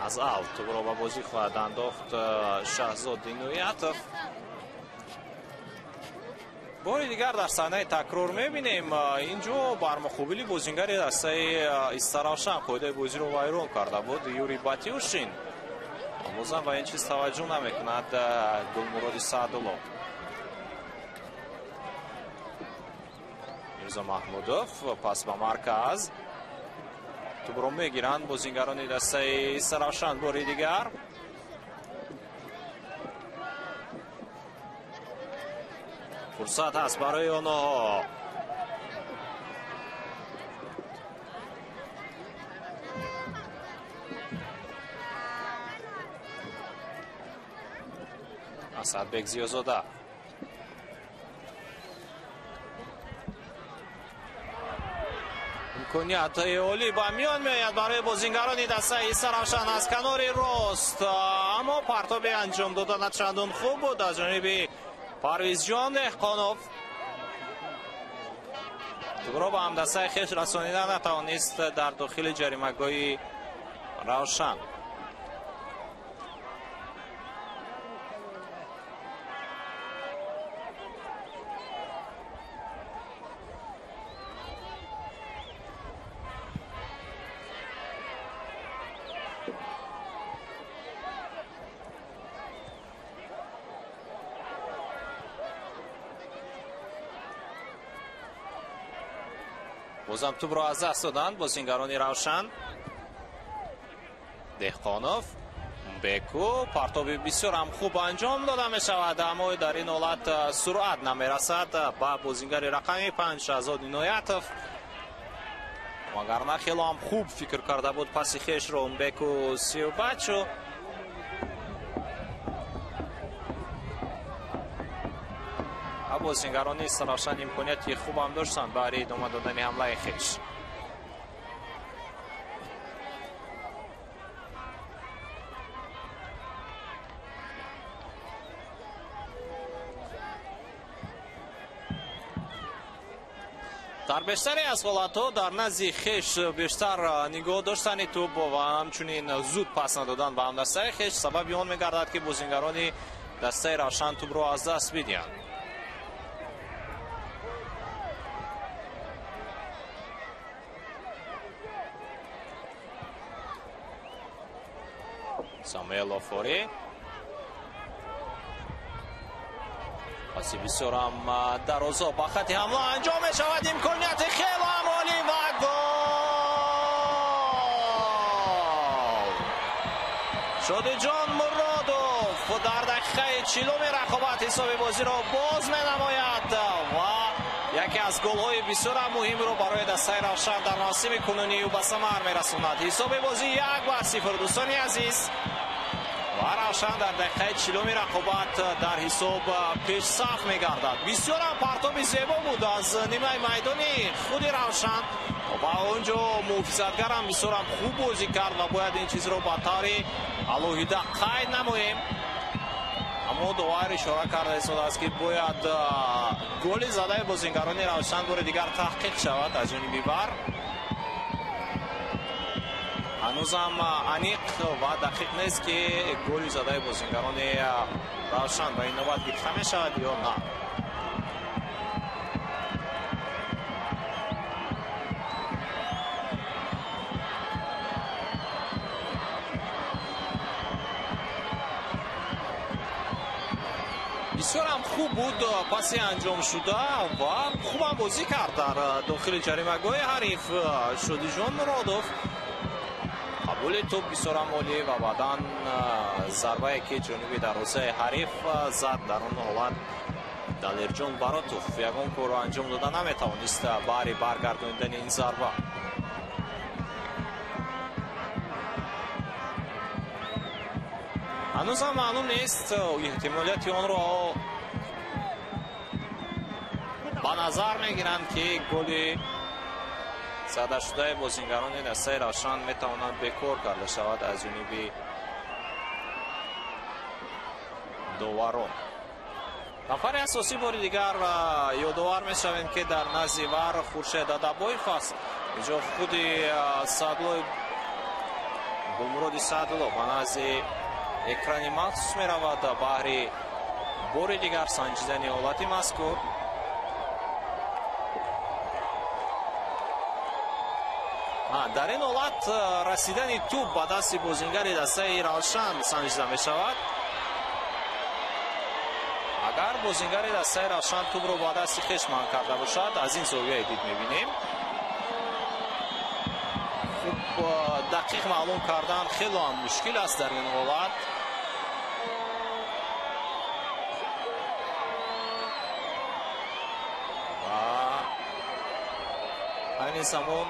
Аз аут тӯбро ба бозӣ хоҳад андохт Шаҳзод Иноятов. Бори дигар дар саҳнаи такрор мебинем. Инҷо бар муқобили бозингари дастаи Истаравшан қоидаи бозиро вайрон карда буд Юрий Батюшин. Бозам ба ин чиз таваҷҷӯҳ намекунад Гулмуроди Саъдулло. Мирзо Маҳмудов пас ба марказ. Тӯбро мегиранд бозингарони дастаи Истаравшан бори дигар. Фурсат ҳаст барои онҳо. Асадбек Зиёзода. Имконияти олӣ ба миён меояд барои бозингарони дастаи Истаравшан аз канори рост, аммо партоби анҷом дода на чандон хуб буд аз ҷониби Парвизҷон Деҳқонов. Тӯбро ба ҳамдастаи хеш расонида натавонист дар дохили ҷаримагоҳи Равшан. Бозам тӯбро аз даст доданд бозингарони Равшан. Деҳқонов, Беку, партоби бисёр ҳам хуб анҷом дода мешавад, аммо дар ин ҳолат суръат намерасад ба бозингари рақами 5 Шаҳзод Иноятов. Вагарна хело ҳам хуб фикр карда буд паси хешро Беку Сиёбачо. Бозингарони Истаравшан имконияти хубам доштанд барои идома додани ҳамлаи хеш. Дар бештаре аз ҳолатҳо дар назди хеш бештар нигоҳ доштани тӯб ва ҳамчунин зуд пас надодан ба ҳамдастаи хеш сабаби он мегардад, ки бозингарони дастаи Равшан тӯбро аз даст бидиҳанд. Самуэл Офори паси бисёрам дарозо ба хати ҳамла анҷом мешавад. Имконияти хело ҳам олӣ ва гол! Шодиҷон Муродов дар дақиқаи 40-уми рақобат ҳисоби бозиро боз менамояд ва яке аз голҳои бисёрам муҳимро барои дастаи Равшан дар мавсими кунунӣ ба самар мерасонад. Ҳисоби бозӣ 1-0, дӯстони азиз. Ва Равшан дар дақиқаи 40-уми рақобат дар ҳисоб пешсаф мегардад. Бисёрам партоби зебо буд аз нимаи майдони худи Равшан ва он ҷо муҳофизатгарам бисёрам хуб бозӣ кард ва бояд ин чизро ба таври алоҳида қайд намоем. Аммо довар ишора карда истодааст, ки бояд голи задаи бозингарони Равшан бори дигар таҳқиқ шавад аз ҷониби ВАР. Ҳанӯзам аниқ ва дақиқ нест, ки голи задаи бозингарони Равшан ба ин навбат гирифта мешавад ё на. Бисёрам хуб буд паси анҷом шуда ва хубам бозӣ кард дар дохили ҷаримагоҳи ҳариф Шодиҷон Муродов. Қабули тӯб бисёрам олӣ ва баъдан зарбае ки ҷониби дарвозаи ҳариф зад, дар он ҳолат Далерҷон Баротов ягон корро анҷом дода наметавонист баҳри баргардонидани ин зарба. Ҳанӯзам маълум нест, эҳтимолияти онро ба назар мегиранд, ки голи задашудаи бозингарони дастаи Равшан метавонад бекор карда шавад аз ҷониби доварон. Нафари асосӣ бори дигар ёдовар мешавем, ки дар назди ВАР Хуршед Адабоев аст. Инҷо худи Садлои Гулмуроди Садло ба назди экрани махсус меравад баҳри бори дигар санҷидани ҳолати мазкур. Дар ин ҳолат расидани тӯб ба дасти бозингари дастаи Равшан санҷида мешавад. Агар бозингари дастаи Равшан тӯбро ба дасти хеш манъ карда бошад, аз ин зовияи дид мебинем. Хуб дақиқ маълум кардан хело ҳам мушкил аст дар ин ҳолат. Ва айни замон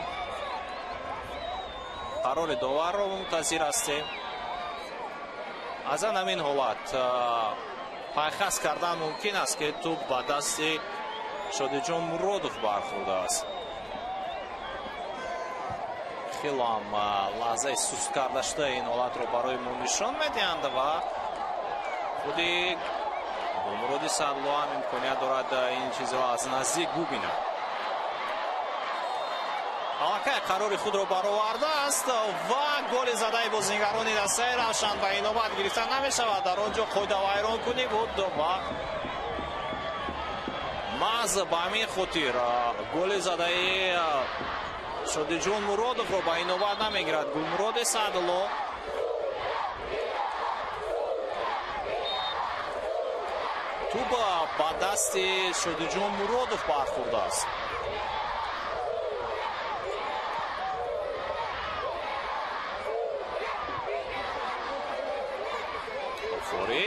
қарори доварро мунтазир ҳастем. Аз ан ҳамин ҳолат пайхас кардан мумкин аст, ки тӯб ба дасти Шодиҷон Муродов бархӯрдааст. Хеле ҳам лаҳзаи суст карда шуда ин ҳолатро барои мо нишон медиҳанд ва худи Гулмуроди Саъдулло ҳам имконият дорад ин чизро аз наздик бубинад. Аллакай қарори худро баровардааст ва голи задаи бозингарони дастаи Равшан ба инобат гирифта намешавад. Дар он ҷо қоидавайронкунӣ буд ва маҳз ба ҳамин хотир голи задаи Шодиҷон Муродовро ба инобат намегирад Гулмуроди Саъдулло. Тӯб ба дасти Шодиҷон Муродов бархӯрдааст. Офорӣ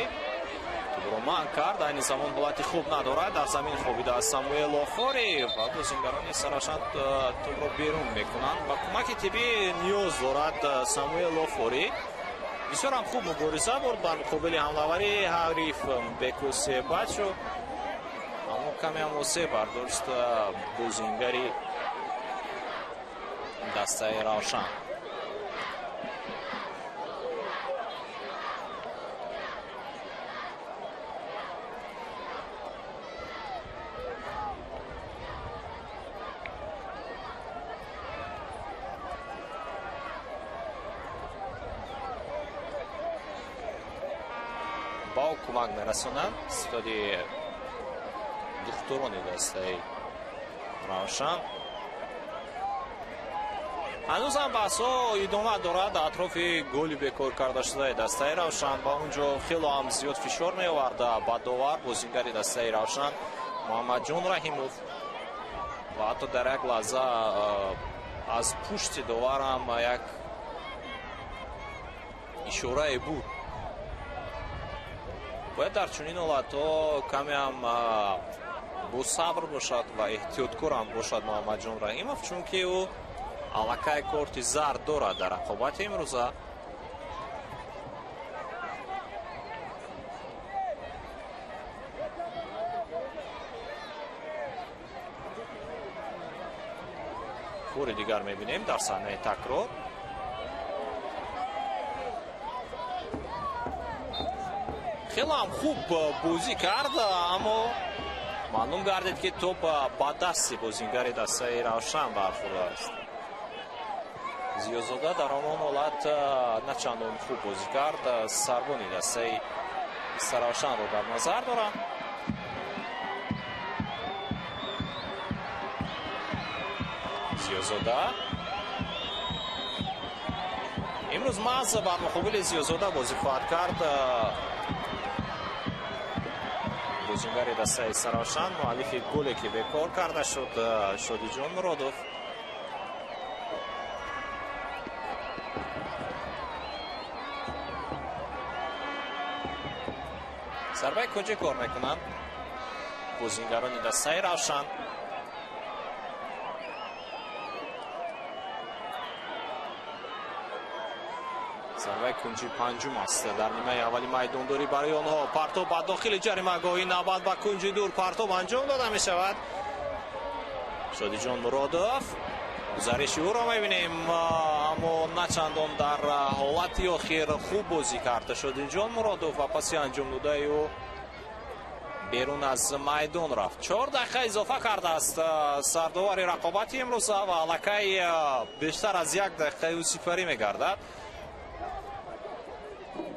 тӯбро манъ кард. Айни замон ҳолати хуб надорад. Дар замин хобидааст Самуэл Офорӣ ва бозингарони Саравшан тӯбро берун мекунанд. Ба кӯмаки тиббӣ ниёз дорад Самуэл Офорӣ. Бисёр ҳам хуб мубориза бурд бар муқобили ҳамлавари ҳариф Беку Себачо, аммо каме ҳам осеб бардошт бозингари дастаи Равшан. Ба ӯ кӯмак мерасонанд ситоди духтурони дастаи Равшан. Ҳанӯзам баҳсҳо идома дорад атрофи голи бекор карда шудаи дастаи Равшан. Ба он ҷо хело ҳам зиёд фишор меовард ба довар бозингари дастаи Равшан Муҳаммадҷон Раҳимов ва ҳатто дар як лаҳза аз пушти довар ҳам як ишорае буд. Бояд дар чунин ҳолатҳо каме ҳам босабр бошад ва эҳтиёткор ҳам бошад Муҳаммадҷон Раҳимов, чунки ӯ аллакай корти зард дорад дар рақобати имрӯза. Бори дигар мебинем дар саҳнаи такрор. Хеле ҳам хуб бозӣ кард, аммо маълум гардид, ки тӯб ба дасти бозингари дастаи Равшан бархӯрдааст. Зиёзода дар ҳамон ҳолат на чандон хуб бозӣ кард. Сарбони дастаи Равшанро дар назар дорам. Зиёзода имрӯз маҳз бар муқобили Зиёзода бозӣ хоҳад кард. Бозингари дастаи Саравшан, муаллифи голе ки бекор карда шуд Шодиҷон Муродов. Зарбаи кунҷӣ кор мекунанд бозингарони дастаи Равшан. Зарбаи кунҷи панҷум аст дар нимаи аввали майдондорӣ барои онҳо. Партоб ба дохили ҷаримагоҳӣ, навбат ба кунҷи дур партоб анҷом дода мешавад. Шодиҷон Муродов гузариши ӯро мебинем, аммо на чандон дар ҳолати охир хуб бозӣ кард Шодиҷон Муродов ва паси анҷом додаи ӯ берун аз майдон рафт. 4 дақиқа изофа кардааст сардовари рақобати имрӯза ва аллакай бештар аз 1 дақиқаи ӯ сипарӣ мегардад.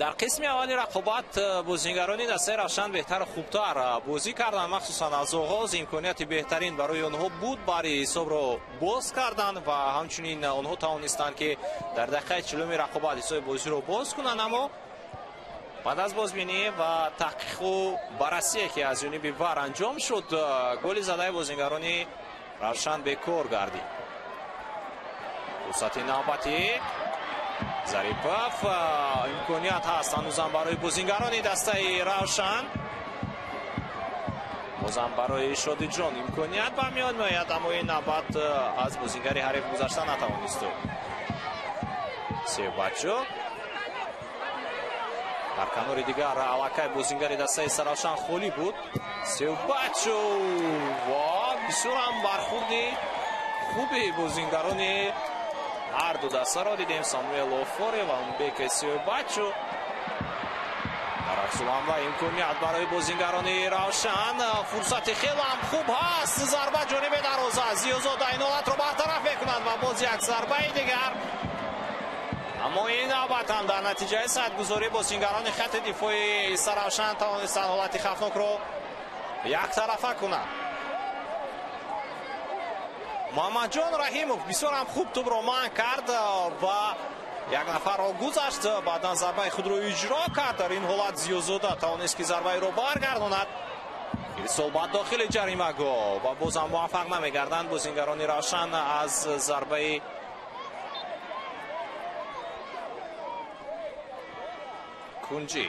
Дар қисми аввали рақобат бозингарони дастаи Равшан беҳтару хубтар бозӣ карданд, махсусан аз оғоз имконияти беҳтарин барои онҳо буд бари ҳисобро боз карданд ва ҳамчунин онҳо тавонистанд, ки дар дақиқаи 40-уми рақобат ҳисоби бозиро боз кунанд, аммо баъд аз бозбинӣ ва таҳқиқу баррасие, ки аз ҷониби ВАР анҷом шуд, голи задаи бозингарони Равшан бекор гардид. Фурсати навбатӣ Зарипов, имконият ҳаст ҳанӯзам барои бозингарони дастаи Равшан. Бозам барои Шодиҷон имконият ба миён меояд, аммо ин навбат аз бозингари ҳариф гузашта натавонист. Себачо дар канори дигар аллакай бозингари дастаи Саравшан холӣ буд. Себачо ва бисёр ҳам бархӯрди хуби бозингарони Ҳар ду дастаро дидем, Самуэл Офори ва Умбек Сиёбачу. Дар аксулҳамла имконият барои бозингарони Равшан. Фурсати хеле ҳам хуб ҳаст. Зарба ҷониби дарвоза. Зиёзода ин ҳолатро бартараф мекунад ва боз як зарбаи дигар. Аммо ин навбат ҳам дар натиҷаи садгузорӣ бозингарони хати дифои Истаравшан тавонистанд ҳолати хавфнокро яктарафа кунанд. Муҳаммадҷон Раҳимов бисёр ҳам хуб тӯбро манъ кард ва як нафарро гузашт, баъдан зарбаи худро иҷро кард. Дар ин ҳолат Зиёзода тавонист ки зарбаиро баргардонад. Ирсол ба дохили ҷаримагоҳ ва бозам муваффақ намегарданд бозингарони Равшан аз зарбаи кунҷӣ.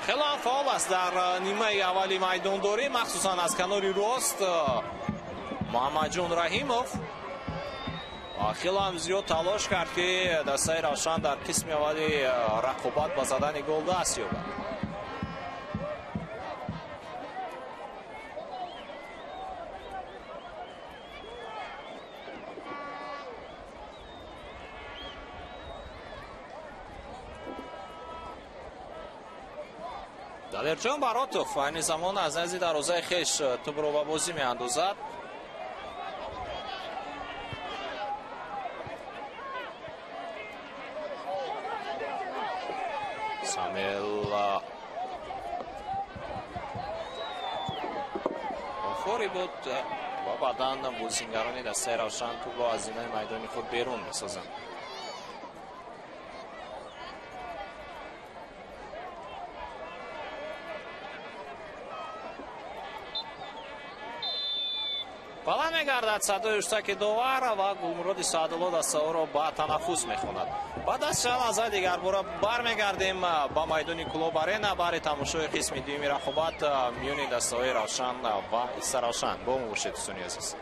Хеле ҳам фаъол аст дар нимаи аввали майдондорӣ, махсусан аз канори рост Муҳаммадҷон Раҳимов хеле ҳам зиёд талош кард, ки дастаи Равшан дар қисми аввали рақобат ба задани гол даст ёбад. Далерҷон Баротов айни замон аз назди дарвозаи хеш тӯбро ба бозӣ меандозад. Самуэл Офори буд ва баъдан бозингарони дастаи Равшан тӯбро аз зинаи майдони худ берун месозанд. Баланд мегардад садои уштаки довар ва Гулмуроди Саъдулло дастаҳоро ба танаффус мехонад. Баъд аз чанд лаҳзаи дигар бора бармегардем ба майдони Кӯлоб Арена барои тамошои қисми дуюми рақобат миёни дастаҳои Равшан ва Истаравшан. Бо мо бошед, дӯстони азиз.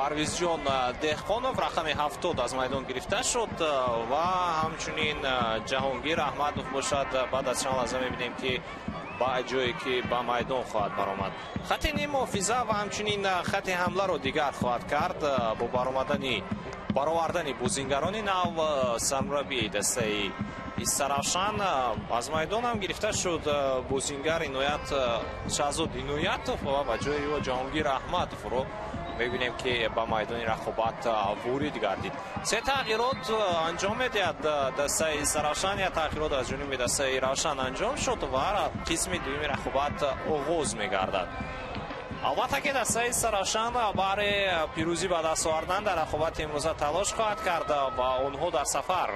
Парвизҷон Деҳқонов рақами 70 аз майдон гирифта шуд ва ҳамчунин Ҷаҳонгир Аҳмадов бошад. Баъд аз чанд лаҳза мебинем, ки ба ҷое ки ба майдон хоҳад баромад. Хати ниммуҳофиза ва ҳамчунин хати ҳамларо дигар хоҳад кард бо баровардани бозингарони нав. Сармураббии дастаи Истаравшан аз майдон ҳам гирифта шуд бозингар Иноят Шаҳзод Иноятов ва ба ҷои ӯ Ҷаҳонгир Аҳмадовро мебинем, ки ба майдони рақобат ворид гардид. Се тағйирот анҷом медиҳад дастаи Истаравшан. Як тағйирот аз ҷониби дастаи Равшан анҷом шуд ва қисми дуюми рақобат оғоз мегардад. Албатта ки дастаи Истаравшан баҳри пирӯзӣ ба даст овардан дар рақобати имрӯза талош хоҳад кард ва онҳо дар сафар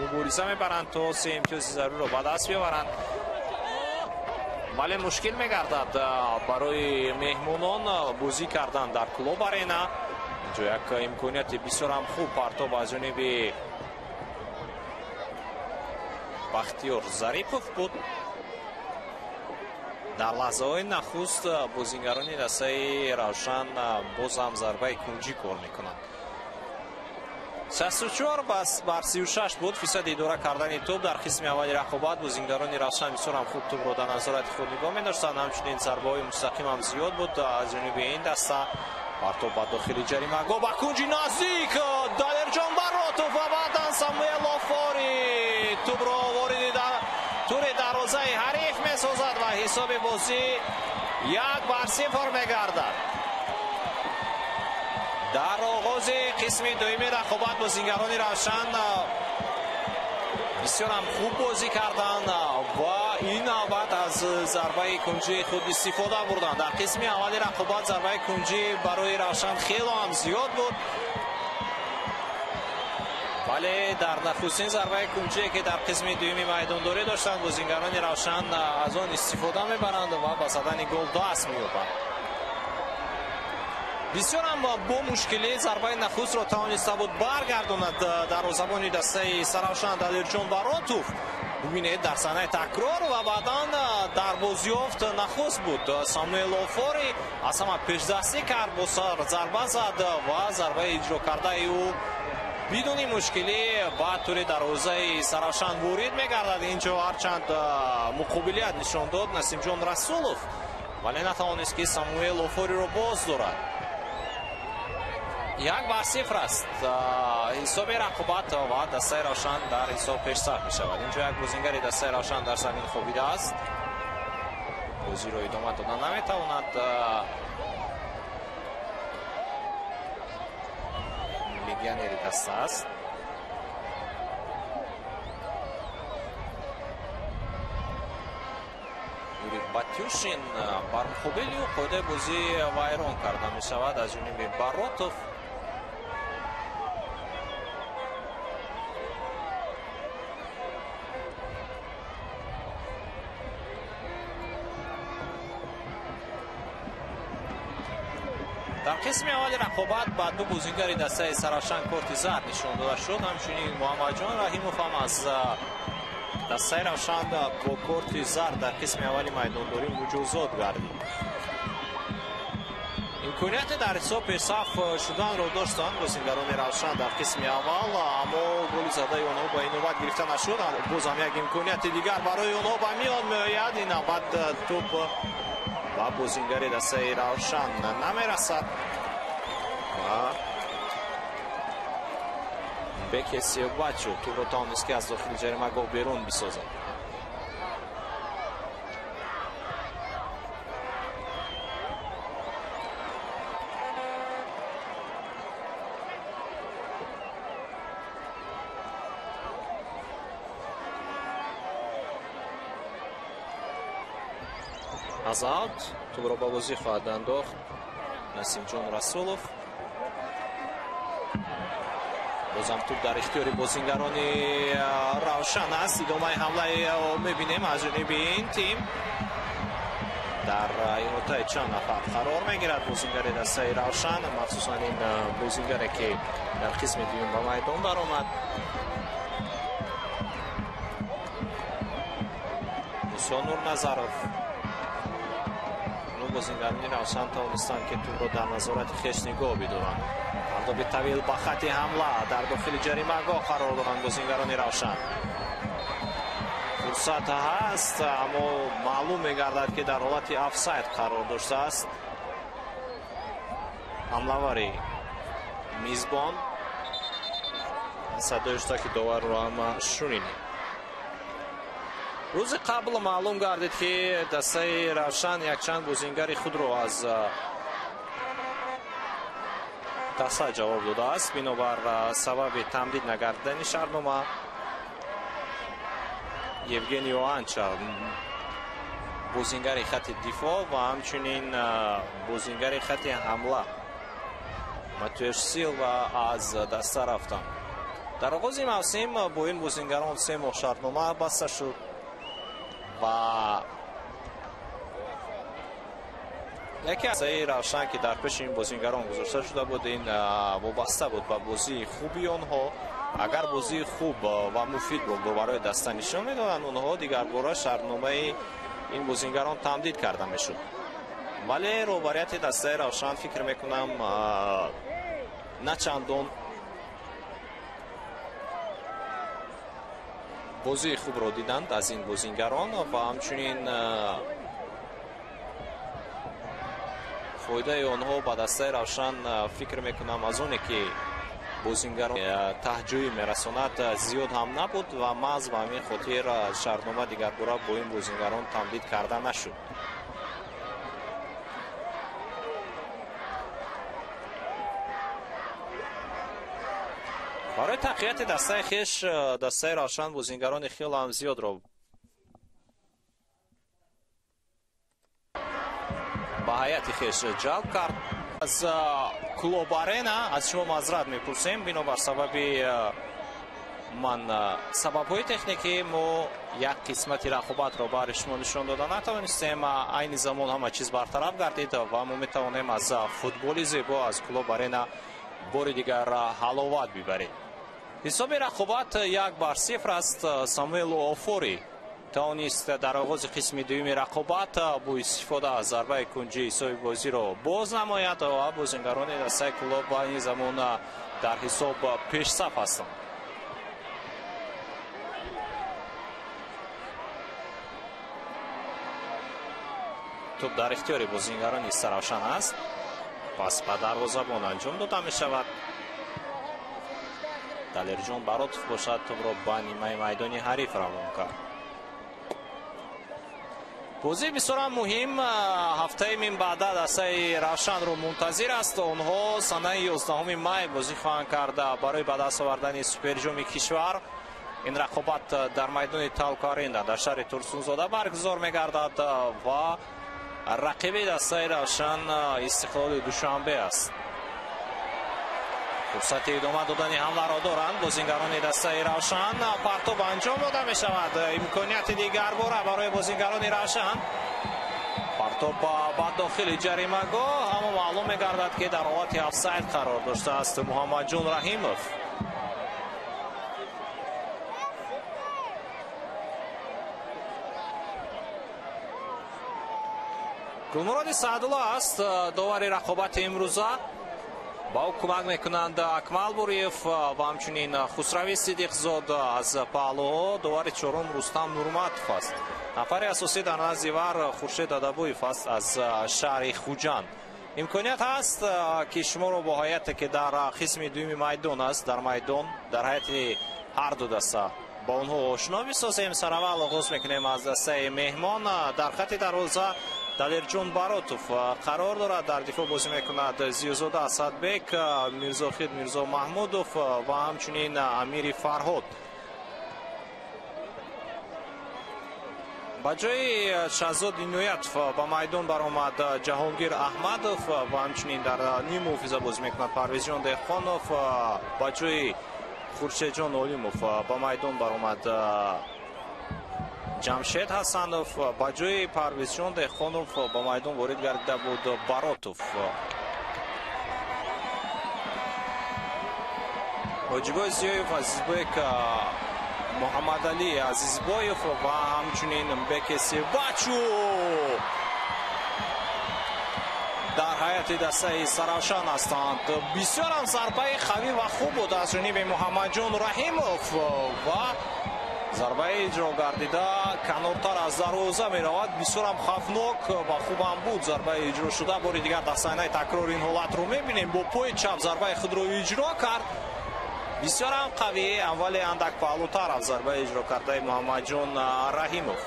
мубориза мебаранд то се имтиёзи заруриро ба даст биёваранд. Вале мушкил мегардад барои меҳмонон бозӣ кардан дар Клуб Арена. Инҷо як имконияти бисёрам хуб партоб аз ҷониби Бахтиёр Зарипов буд. Дар лаҳзаҳои нахуст бозингарони дастаи Равшан боз ҳам зарбаи кунҷӣ кор мекунанд. 64 бар 36 буд фисади идора кардани тӯб дар қисми аввали рақобат. Бозингарони Равшан бисёр ҳам хуб тӯбро дар назорати худ нигоҳ медоштанд. Ҳамчунин зарбаҳои мустақим ҳам зиёд буд аз ҷониби ин даста. Партоб ба дохили ҷаримагоҳ, ба кунҷи наздик Далерҷон Баротов ва баъдан Самуэл Офори тӯбро вориди тури дарвозаи ҳариф месозад ва ҳисоби бозӣ 1-0 мегардад. Дар оғози қисми дуюми рақобат бозингарони Равшан бисёрам хуб бозӣ карданд ва ин навбат аз зарбаи кунҷии худ истифода бурданд. Дар қисми аввали рақобат зарбаи кунҷӣ барои Равшан хело ҳам зиёд буд, вале дар нахустин зарбаи кунҷие ки дар қисми дуюми майдондорӣ доштанд, бозингарони Равшан аз он истифода мебаранд ва ба задани гол даст меёбанд. Бисёрам бо мушкилӣ зарбаи нахустро тавониста буд баргардонад дарвозабони дастаи Истаравшан Далерҷон Баротов. Бубинед дар саҳнаи такрор ва баъдан дар бозёфт нахуст буд Самуэл Офори аз ҳама пешдастӣ кард, бо сар зарба зад ва зарбаи иҷро кардаи ӯ бидуни мушкилӣ ба тури дарвозаи Истаравшан ворид мегардад. Инҷо ҳарчанд муқобилият нишон дод Насимҷон Расулов, вале натавонист ки Самуэл Офориро боз дорад. 1-0 аст ҳисоби рақобат ва дастаи Равшан дар ҳисоб пешсаф мешавад. Инҷо як бозингари дастаи Равшан дар замин хобидааст, бозиро идома дода наметавонад. Легионери даста аст. Юрий Батюшин бар муқобили ӯ қоидаи бозӣ вайрон карда мешавад аз ҷониби Баротов. Дар қисми аввали рақобат ба ду бозингари дастаи Истаравшан корти зард нишон дода шуд. Ҳамчунин Муҳаммадҷон Раҳимов ҳам аз дастаи Равшан бо корти зард дар қисми аввали майдондорӣ муҷозот гардид. Имконияте дар ҳисоб пешсаф шуданро доштанд бозингарони Равшан дар қисми аввал, аммо голи задаи онҳо ба ин навбат гирифта нашуд. Боз ҳам як имконияти дигар барои онҳо ба миён меояд. Ин навбат тӯб ба бозингари дастаи Равшан намерасад ва Беке Сиёбачо тӯбро тавонист ки аз дохили ҷаримагоҳ берун бисозад. Аз аут тӯбро ба бозӣ хоҳад андохт Насимҷон Расулов. Бозам тӯб дар ихтиёри бозингарони Равшан аст. Идомаи ҳамлаи мебинем аз ҷониби ин тим. Дар иҳотаи чанд нафар қарор мегирад бозингари дастаи Равшан, махсусан ин бозингаре ки дар қисми дуюм ба майдон баромад. Мусо Нурназаров Бозингарони Равшан тавонистанд, ки тӯбро дар назорати хеш нигоҳ бидоранд. Партоби тавил ба хати ҳамла, дар дохили ҷаримагоҳ қарор доранд бозингарони Равшан. Фурсат ҳаст, аммо маълум мегардад, ки дар ҳолати офсайд қарор доштааст ҳамлавари мизбон. Садои ки доварро ҳама шунидем. Рӯзи қабл маълум гардид, ки дастаи Равшан якчанд бозингари худро аз даста ҷавоб додааст, бинобар сабаби тамдид нагардидани шартнома. Евгенио Анча, бозингари хати дифоъ, ва ҳамчунин бозингари хати ҳамла Матеуш Силва аз даста рафтанд. Дар оғози мавсим бо ин бозингарон 3 моҳ шартнома баста шуд ва яке аз Равшан, ки дар пеши ин бозингарон гузошта шуда буд, ин вобаста буд ба бозии хуби онҳо. Агар бозии хуб ва муфидро барои даста нишон медоданд, онҳо дигарбора шартномаи ин бозингарон тамдид карда мешуд. Вале роҳбарияти дастаи Равшан, фикр мекунам, на чандон бозии хубро диданд аз ин бозингарон ва ҳамчунин фоидаи онҳо ба дастаи Равшан, фикр мекунам, аз оне ки бозингарон таҳҷӯӣ мерасонад, зиёд ҳам набуд ва маҳз ба ҳамин хотир шартнома дигарбора бо ин бозингарон тамдид карда нашуд. Барои тақвияти дастаи хеш дастаи Равшан бозингарони хеле ҳам зиёдро ба ҳайати хеш ҷалб кард. Аз Клуб Арена аз шумо маъзарат мепурсем, бинобар сабаби ман сабабҳои техникӣ мо як қисмати рақобатро баҳри шумо нишон дода натавонистем. Айни замон ҳама чиз бартараф гардид ва мо метавонем аз футболи зебо аз Клуб Арена бори дигар ҳаловат бибарем. Ҳисоби рақобат 1-0 аст. Самуэл Офори тавонист дар оғози қисми дуюми рақобат бо истифода аз зарбаи кунҷӣ ҳисоби бозиро боз намояд ва бозингарони дастаи Клуб ба ин замон дар ҳисоб пешсаф ҳастанд. Тӯб дар ихтиёри бозингарони Равшан аст. Пас ба дарвозабон анҷом дода мешавад. Далерҷон Баротов бошад, тӯбро ба нимаи майдони ҳариф равон кард. Бозии бисёрам муҳим ҳафтаи минбаъда дастаи Равшанро мунтазир аст. Онҳо санаи 11 май бозӣ хоҳанд кард барои ба даст овардани суперҷоми кишвар. Ин рақобат дар майдони Талко Арена дар шаҳри Турсунзода баргузор мегардад ва рақиби дастаи Равшан Истиқлоли Душанбе аст. Фурсати идома додани ҳамларо доранд бозингарони дастаи Равшан. Партоб анҷом дода мешавад. Имконияти дигарбора барои бозингарони Равшан. Партоб ба дохили ҷаримагоҳ, аммо маълум мегардад, ки дар ҳолати офсайд қарор доштааст Муҳаммадҷон Раҳимов. Гулмуроди Саъдулло аст довари рақобати имрӯза. Ба ӯ кӯмак мекунанд Акмал Буриев ва ҳамчунин Хусрави Сидиқзод аз паҳлӯҳо. Довари чорум Рустам Нурматов аст. Нафари асосӣ дар назди вар Хуршед Адабоев аст аз шаҳри Хуҷанд. Имконият ҳаст, ки шуморо бо ҳайате, ки дар қисми дуюми майдон аст, дар майдон дар ҳайати ҳар ду даста ба онҳо ошно бисозем. Сараввал оғоз мекунем аз дастаи меҳмон. Дар хати дарвоза Далерҷон Баротов қарор дорад. Дар дифоъ бозӣ мекунад Зиёзода Асадбек, Мирзохид Мирзо Маҳмудов ва ҳамчунин Амири Фарҳод. Ба ҷои Шаҳзод Иноятов ба майдон баромад Ҷаҳонгир Аҳмадов ва ҳамчунин дар ним муҳофиза бозӣ мекунад Парвезҷон Деҳқонов. Ба ҷои Хуршедҷон Олимов ба майдон баромад Ҷамшед Ҳасанов. Ба ҷои Парвезҷон Деҳқонов ба майдон ворид гардида буд Баротов. Ҳоҷибой Зиёев, Азизбек Муҳаммадалӣ Азизбоев ва ҳамчунин Беке Севбачу. Дар ҳайати дастаи Истаравшан ҳастанд. Бисёр ҳам зарбаи қавӣ ва хуб буд аз ҷониби Муҳаммадҷон Раҳимов ва зарбаи иҷро гардида канортар аз дарвоза меравад. Бисёр ҳам хавфнок ва хуб ҳам буд зарбаи иҷро шуда. Бори дигар дар саҳнаи такрор ин ҳолатро мебинем. Бо пои чап зарбаи худро иҷро кард. Бисёр ҳам қавӣ, вале андак паҳлӯтар аз зарбаи иҷро кардаи Муҳаммадҷон Раҳимов.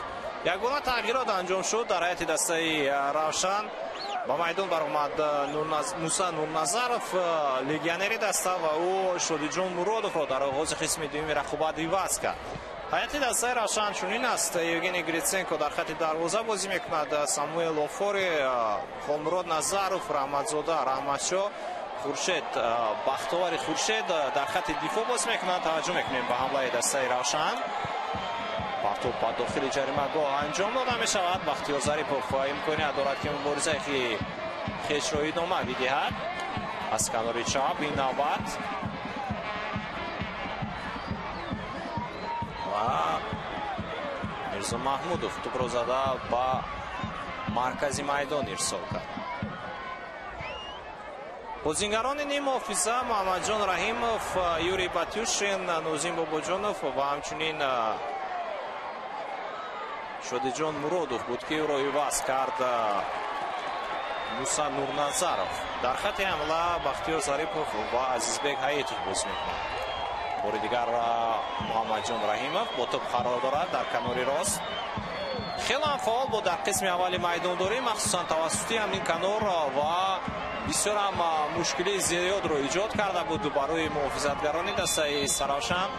Ягона тағйирот анҷом шуд дар ҳайати дастаи Равшан. Ба майдон баромад Муса Нурназаров, легионери даста, ва ӯ Шодиҷон Муродовро дар оғози қисми дуюми рақобат иваз кард. Ҳайати дастаи Равшан чунин аст. Евгений Гриценко дар хати дарвоза бозӣ мекунад. Самуэл Офори, Хомурод Назаров, Раҳматзода Раҳматшо, Хуршед, Бахтовари Хуршед дар хати дифоъ бозӣ мекунанд. Таваҷҷӯҳ мекунем ба ҳамлаи дастаи Равшан. Партоб ба дохили ҷаримагоҳ анҷом дода мешавад. Бахтиёр Зарипов имконият дорад, ки муборизаи хешро идома бидиҳад. Аз канори чап ин навбат ва Мирзо Маҳмудов тӯбро зада ба маркази майдон ирсол кард. Бозингарони ниммуҳофиза Муҳаммадҷон Раҳимов, Юрий Батюшин, Нозим Бобоҷонов ва ҳамчунин Шодиҷон Муродов буд, ки ӯро иваз кард Муса Нурназаров. Дар хати ҳамла Бахтиёр Зарипов ва Азизбек Ҳаитов бозӣ мекунанд. Бори дигар Муҳаммадҷон Раҳимов бо тӯб қарор дорад дар канори рост. Хеле ҳам фаъол буд дар қисми аввали майдондорӣ, махсусан тавассути ҳамин канор, ва бисёр ҳам мушкилии зиёдро иҷод карда буд барои муҳофизатгарони дастаи Истаравшан.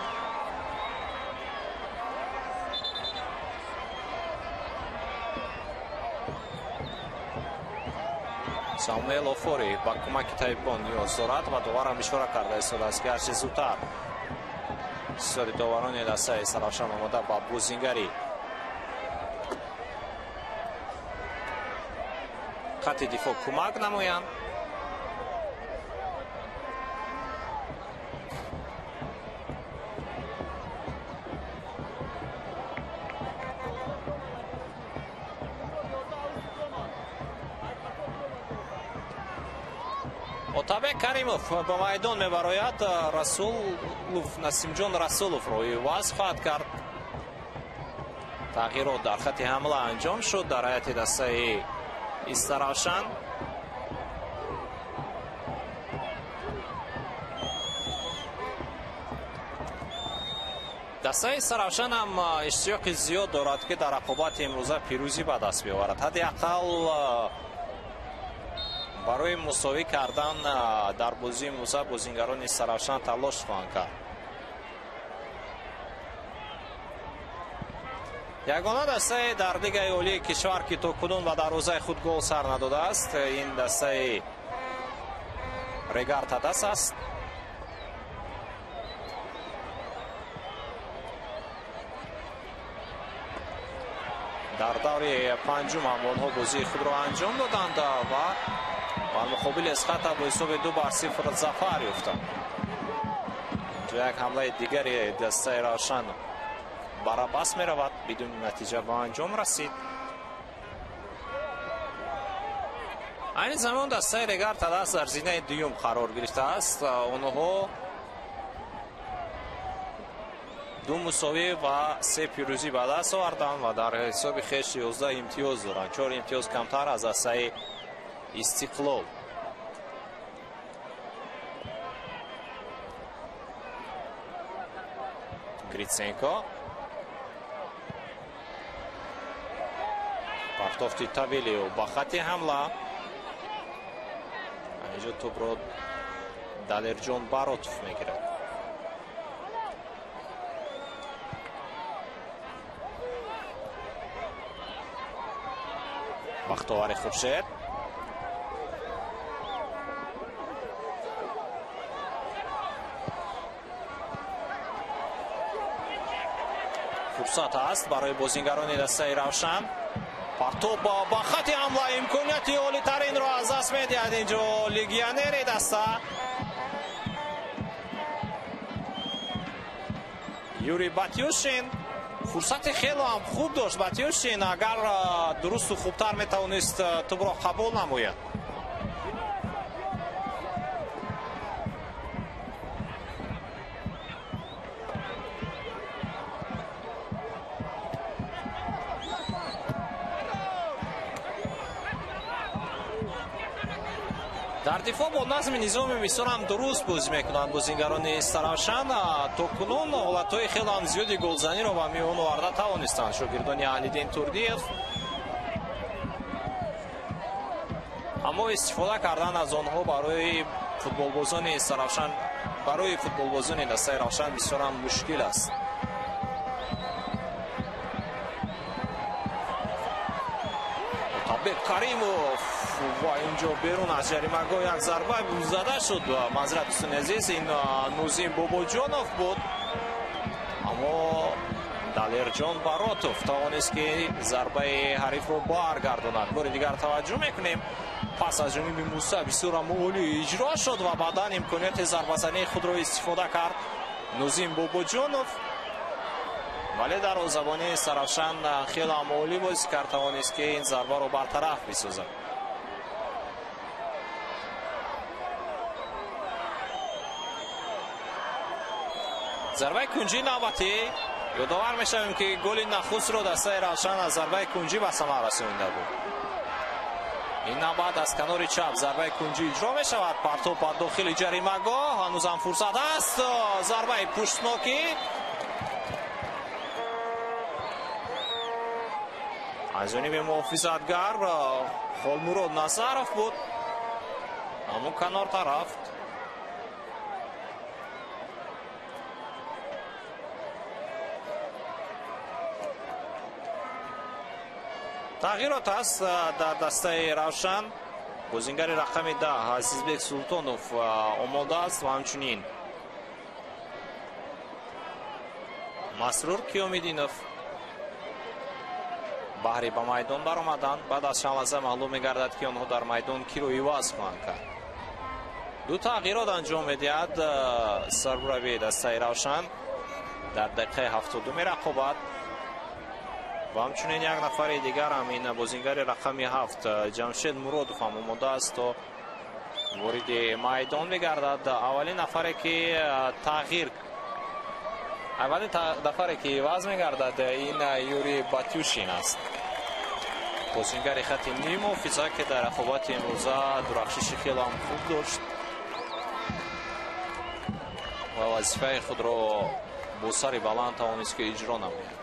Самуэл Офори ба кӯмаки табибон ниёз дорад ва доварам ишора карда истодааст, ки ҳарчи зудтар сиёди доварони дастаи Истаравшан омода ба бозингарӣ хати дифоъ кӯмак намоянд. Отабек Каримов ба майдон мебарояд. Расулов, Насимҷон Расуловро иваз хоҳад кард. Тағйирот дар хати ҳамла анҷом шуд дар ҳайати дастаи Истаравшан. Дастаи Истаравшан ҳам иштиёқи зиёд дорад, ки дар рақобати имрӯза пирӯзӣ ба даст биёварад. Ҳадди ақал барои мусовӣ кардан дар бозии имрӯза бозингарони Истаравшан талош хоҳанд кард. Ягона дастаи дар лигаи олии кишвар, ки то кунун ба дарвозаи худ гол сар надодааст, ин дастаи Регар Тадас аст. Дар даври панҷум ҳам онҳо бозии худро анҷом доданд ва бар муқобили Эсхата бо ҳисоби 2-0 зафар ёфтанд. Инҷо як ҳамлаи дигари дастаи Равшан барабас меравад, бидуни натиҷа ба анҷом расид. Айни замон дастаи Регар Тадас дар зинаи дуюм қарор гирифтааст. Онҳо 2 мусовӣ ва 3 пирӯзӣ ба даст оварданд ва дар ҳисоби хеш 11 имтиёз доранд. 4 имтиёз камтар аз дастаи Истиқлол. Гриценко партофти Тавилио ба хати ҳамла. Инҷо тӯбро Далерҷон Баротов мегирад. Бахтовари Хуршед. Фурсат аст барои бозингарони дастаи Равшан. Партоб ба хати ҳамла, имконияти олитаринро аз даст медиҳад инҷо легионери даста Юрий Батюшин. Фурсати хеле ҳам хуб дошт Батюшин, агар дурусту хубтар метавонист тӯбро қабул намояд. Дар дифоъ бо назми низоми бисёр ҳам дуруст бозӣ мекунанд бозигарони Истаравшан. То кунун ҳолатҳои хеле ҳам зиёди голзаниро ба миён оварда тавонистанд шогирдони Аҳлиддин Турдиев. Аммо истифода кардан аз онҳо барои футболбозони Истаравшан, барои футболбозони дастаи Равшан бисёр ҳам мушкил аст. Отабек Каримов ва инҷо берун аз ҷаримагоҳ як зарба зада шуд. Маъзират, дӯстони азиз, ин Нузим Бобоҷонов буд, аммо Далерҷон Баротов тавонист, ки зарбаи ҳарифро баргардонад. Бори дигар таваҷҷӯҳ мекунем, пас аз ҷониби Муса бисёр ҳам олӣ иҷро шуд ва баъдан имконияти зарбазании худро истифода кард Нузим Бобоҷонов. Вале дарвозабони Истаравшан хеле ҳам олӣ бозӣ кард, тавонист, ки ин зарбаро бартараф бисозад. Зарбаи кунҷии навбатӣ. Ёдовар мешавем, ки голи нахустро дастаи Равшан аз зарбаи кунҷӣ ба самар расонида буд. Ин навбат аз канори чап зарбаи кунҷӣ иҷро мешавад. Партоб ба дохили ҷаримагоҳ, ҳанӯзам фурсат аст. Зарбаи пуштнокӣ аз ҷониби муҳофизатгар Холмурод Назаров буд, аммо канорта рафт. Тағйирот аст дар дастаи Равшан. Бозингари рақами 10 Азизбек Султонов омода аст ва ҳамчунин Масрур Киёмиддинов баҳри ба майдон баромаданд. Баъд аз чанд лаҳза маълум мегардад, ки онҳо дар майдон киро иваз хоҳанд кард. Ду тағйирот анҷом медиҳад сармураббии дастаи Равшан дар дақиқаи 72 рақобат. Ва ҳамчунин як нафари дигар ҳам, ин бозингари рақами 7 Ҷамшед Муродов ҳам омода аст, то вориди майдон мегардад. Аввалин нафаре ки тағйир, аввалин нафаре ки иваз мегардад, ин Юрий Батюшин аст, бозингари хати ниммуҳофиза, ки дар рақобати имрӯза дурахшиши хеле ҳам хуб дошт ва вазифаи худро бо сари баланд тавонист, ки иҷро намояд.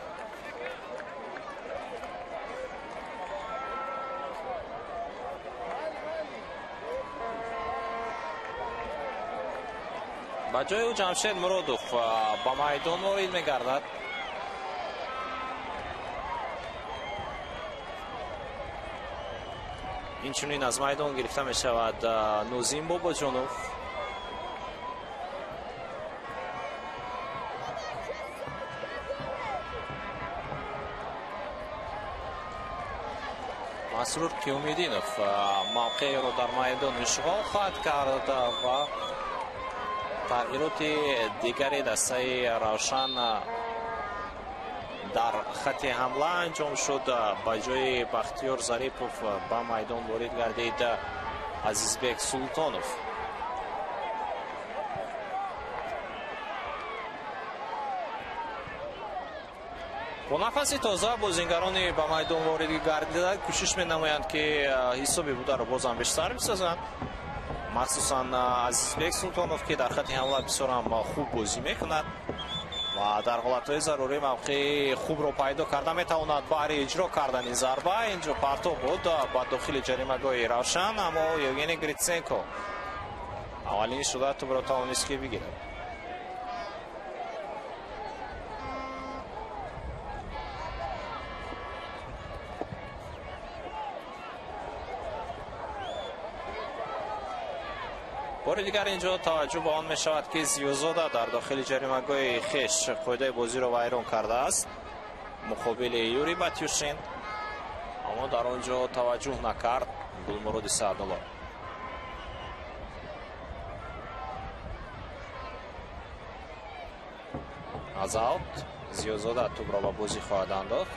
Ба ҷои ӯ Ҷамшед Муродов ба майдон ворид мегардад. Инчунин аз майдон гирифта мешавад Нузим Бобоҷонов. Масрур Киёмиддинов мавқеъро дар майдон ишғол хоҳад кард ва тағйироти дигари дастаи Равшан дар хати ҳамла анҷом шуд. Ба ҷои Бахтиёр Зарипов ба майдон ворид гардид Азизбек Султонов. Бо нафаси тоза бозингарони ба майдон ворид гардида кӯшиш менамоянд, ки ҳисоби бударо бозам бештар бисозанд. Махсусан Азизбек Султонов, ки дар хати ҳамла бисёр ҳам хуб бозӣ мекунад ва дар ҳолатҳои зарурӣ мавқеи хубро пайдо карда метавонад баҳри иҷро кардани зарба. Инҷо партоб буд ба дохили ҷаримагоҳи Равшан, аммо Евгений Гриценко аввалин шуда тӯбро тавонист, ки бигирад. Бори дигар инҷо таваҷҷӯҳ ба он мешавад, ки Зиёзода дар дохили ҷаримагоҳи хеш қоидаи бозиро вайрон кардааст муқобили Юрий Батюшин, аммо дар он ҷо таваҷҷӯҳ накард Гулмуроди Саъдулло. Аз аут Зиёзода тӯбро ба бозӣ хоҳад андохт.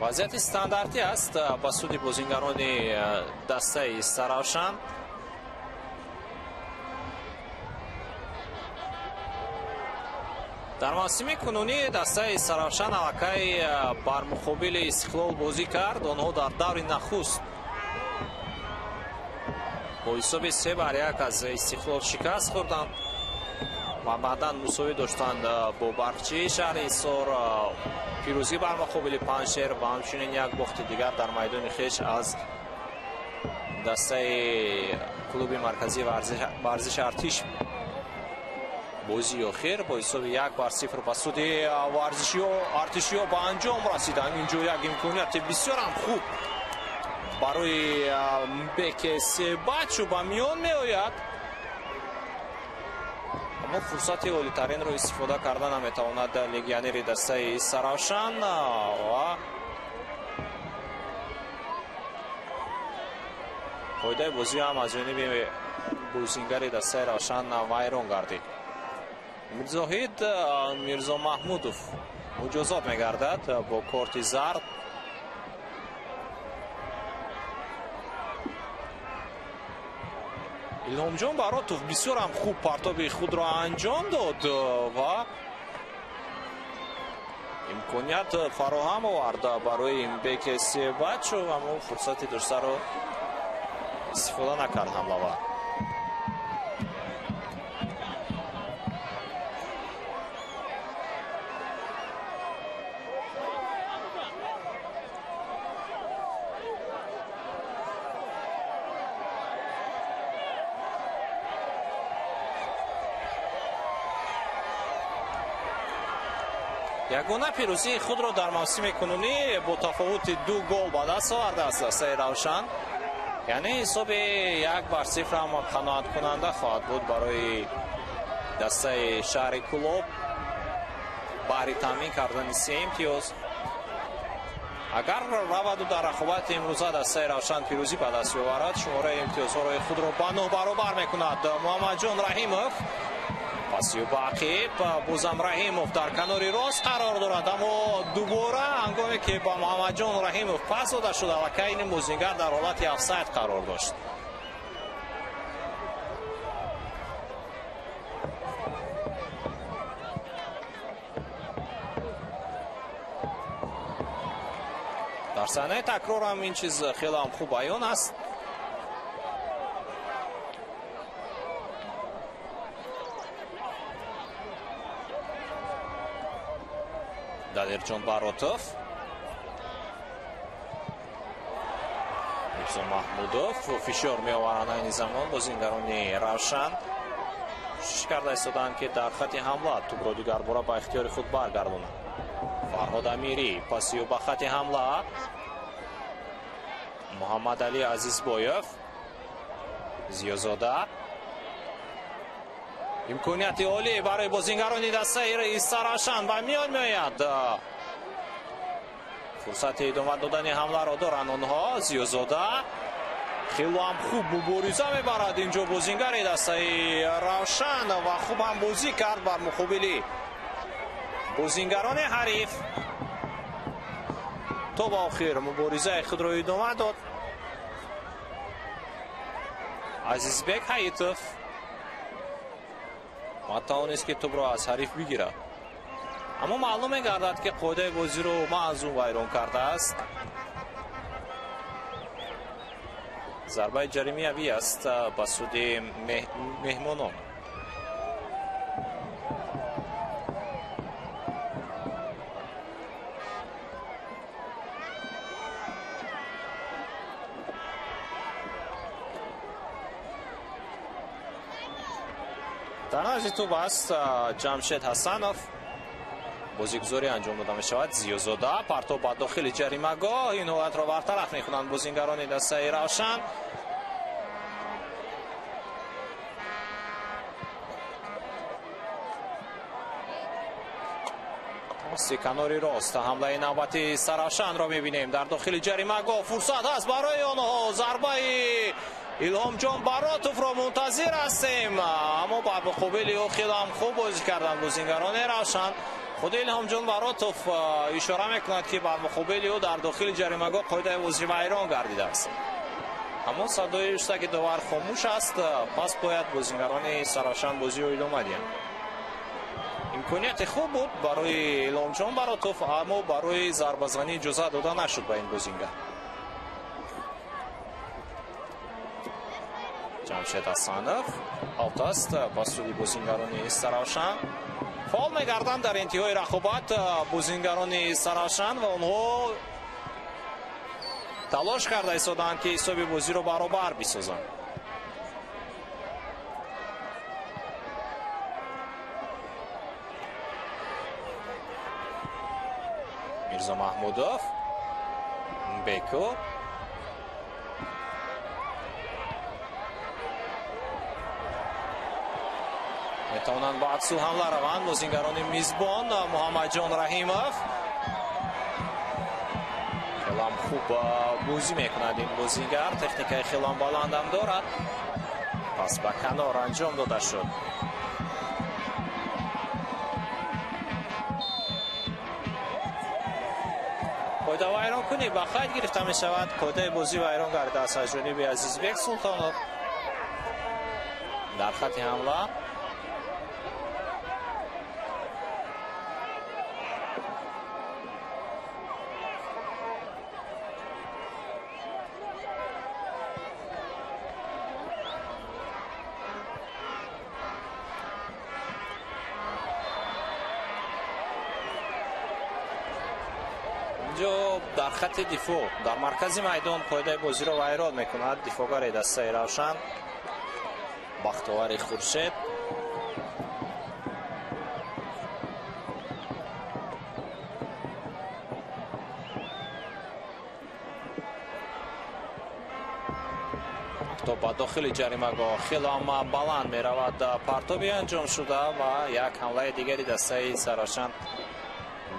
Вазъияти стандартӣ аст ба суди бозингарони дастаи Истаравшан. Дар мавсими кунунӣ дастаи Истаравшан аллакай бар муқобили Истиқлол бозӣ кард. Онҳо дар даври нахуст бо ҳисоби 3-1 аз Истиқлол шикаст хӯрданд ва баъдан мусовӣ доштанд бо Барқчии шаҳри Ҳисор, пирӯзӣ бар муқобили Панҷшер ва ҳамчунин як бохти дигар дар майдони хеш аз дастаи клуби марказии варзиши Артиш. Бозии охир бо ҳисоби 1-0 ба суди варзишиё артишиё ба анҷом расиданд. Инҷо як имконияти бисёрам хуб барои Беке Себачу ба миён меояд, аммо фурсати олитаринро истифода карда наметавонад легионери дастаи Истаравшан ва қоидаи бозӣ ҳам аз ҷониби бозингари дастаи Равшан вайрон гардид. Мирзоҳид Мирзо Маҳмудов муҷозот мегардад бо корти зард. Илҳомҷон Баротов бисёр ҳам хуб партоби худро анҷом дод ва имконият фароҳам овард барои Беке Себачу, аммо фурсати доштаро истифода накард ҳамлавар. Ягона пирӯзии худро дар мавсими кунунӣ бо тафовути 2 гол ба даст овардааст дастаи Равшан. Яъне ҳисоби 1-0 ҳам қаноаткунанда хоҳад буд барои дастаи шаҳри Кӯлоб баҳри таъмин кардани 3 имтиёз. Агар раваду дар рақобати имрӯза дастаи Равшан пирӯзӣ ба даст биёварад, шумораи имтиёзҳои худро ба 9 баробар мекунад. Муҳаммадҷон Раҳимов пасию ба ақиб, бозам Раҳимов дар канори рост қарор дорад, аммо дубора ҳангоме ки ба Муҳаммадҷон Раҳимов пас дода шуд, аллакай ин бозингар дар ҳолати офсайд қарор дошт. Дар саҳнаи такрор ҳам ин чиз хеле ҳам хуб баён аст. Далерҷон Баротов, Мирзо Маҳмудов фишор меоваранд айни замон бозингарони Равшан. Кӯшиш карда истоданд, ки дар хати ҳамла тӯбро дигарбора ба ихтиёри худ баргардонанд. Фарҳод Амирӣ пасию ба хати ҳамла, Муҳаммадалӣ Азизбоев, Зиёзода. Имконияти олӣ барои бозингарони дастаи Истаравшан ба миён меояд. Фурсати идома додани ҳамларо доранд онҳо. Зиёзода хело ҳам хуб мубориза мебарад инҷо бозингари дастаи Равшан ва хуб ҳам бозӣ кард бар муқобили бозингарони ҳариф. То ба охир муборизаи худро идома дод. Азизбек Ҳаитов ва тавонист, ки тӯбро аз ҳариф бигирад, аммо маълум мегардад, ки қоидаи бозиро маъзум вайрон кардааст. Зарбаи ҷаримиявӣ аст ба суди меҳмонон. Дар назди тӯб аст Ҷамшед Ҳасанов. Бозигузорӣ анҷом дода мешавад. Зиёзода партоб ба дохили ҷаримагоҳ. Ин ҳолатро бартараф мекунанд бозингарони дастаи Равшан. Паси канори рост ҳамлаи навбати Истаравшанро мебинем. Дар дохили ҷаримагоҳ фурсат ҳаст барои онҳо. Зарбаи Илҳомҷон Баротовро мунтазир ҳастем, аммо бар муқобили ӯ хеле ҳам хуб бозӣ карданд бозингарони Равшан. Худи Илҳомҷон Баротов ишора мекунад, ки бар муқобили ӯ дар дохили ҷаримагоҳ қоидаи бозӣ вайрон гардидааст. Аммо садои устаки довар хомӯш аст, пас бояд бозингарони Истаравшан бозиро идома диҳанд. Имконияти хуб буд барои Иломҷон Баротов, аммо барои зарбазанӣ иҷоза дода нашуд ба ин бозингар. Ҷамшед Ҳасанов аут аст ба сӯи бозингарони Истаравшан. Фаол мегарданд дар интиҳои рақобат бозингарони Истаравшан ва онҳо талош карда истоданд, ки ҳисоби бозиро баробар бисозанд. Мирзо Маҳмудов, Беко, метавонанд ба аксу ҳамла раванд бозингарони мизбон. Муҳаммадҷон Раҳимов хелам хуб бозӣ мекунад ин бозингар, техникаи хелам баландам дорад. Пас ба канор анҷом дода шуд. Қоида вайронкунӣ ба қайд гирифта мешавад. Қоидаи бозӣ вайрон гардидааст аз ҷониби Азизбек Султонов дар хати ҳамла. Дар хати дифоъ дар маркази майдон қоидаи бозиро вайрон мекунад дифоъгари дастаи Равшан Бахтовари Хуршед. То ба дохили ҷаримагоҳ хело ҳам баланд меравад партоби анҷом шуда ва як ҳамлаи дигари дастаи Саравшан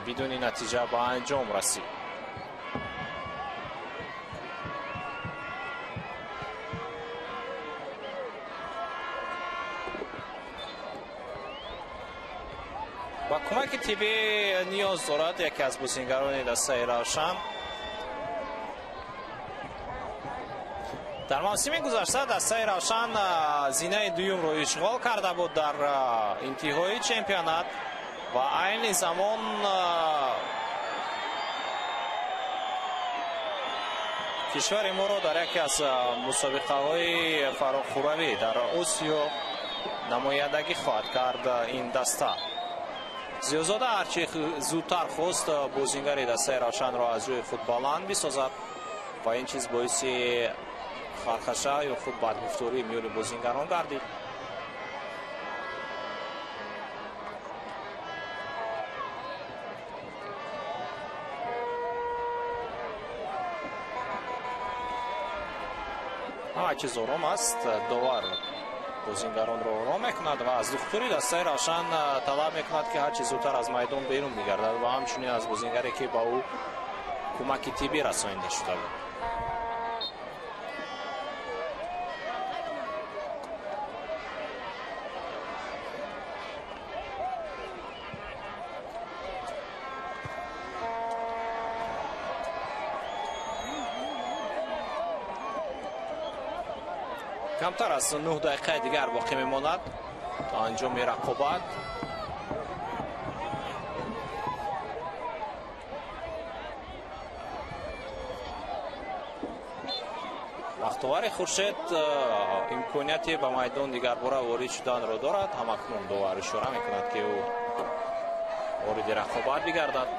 бидуни натиҷа ба анҷом расид. Ба кӯмаки тиббӣ ниёз дорад яке аз бозингарони дастаи Равшан. Дар мавсими гузашта дастаи Равшан зинаи дуюмро ишғол карда буд дар интиҳои чемпионат ва айни замон кишвари моро дар яке аз мусобиқаҳои фарохӯравӣ дар Осиё намояндагӣ хоҳад кард ин даста. Зиёзода ҳарчи зудтар хост бозингари дастаи Равшанро аз ҷои худ баланд бисозад ва ин чиз боиси хархаша ё худ бадгуфторӣ миёни бозингарон гардид. Ҳама чиз ором аст. Довар бозингаронро ором мекунад ва аз духтури дастаи Равшан талаб мекунад, ки ҳарчи зудтар аз майдон берун бигардад ва ҳамчунин аз бозингаре, ки ба ӯ кӯмаки тиббӣ расонида шуда буд. Камтар аз 9 дақиқаи дигар боқӣ мемонад то анҷоми рақобат. Бахтовари Хуршед имконияти ба майдон дигарбора ворид шуданро дорад. Ҳамакнун довар ишора мекунад, ки ӯ вориди рақобат бигардад.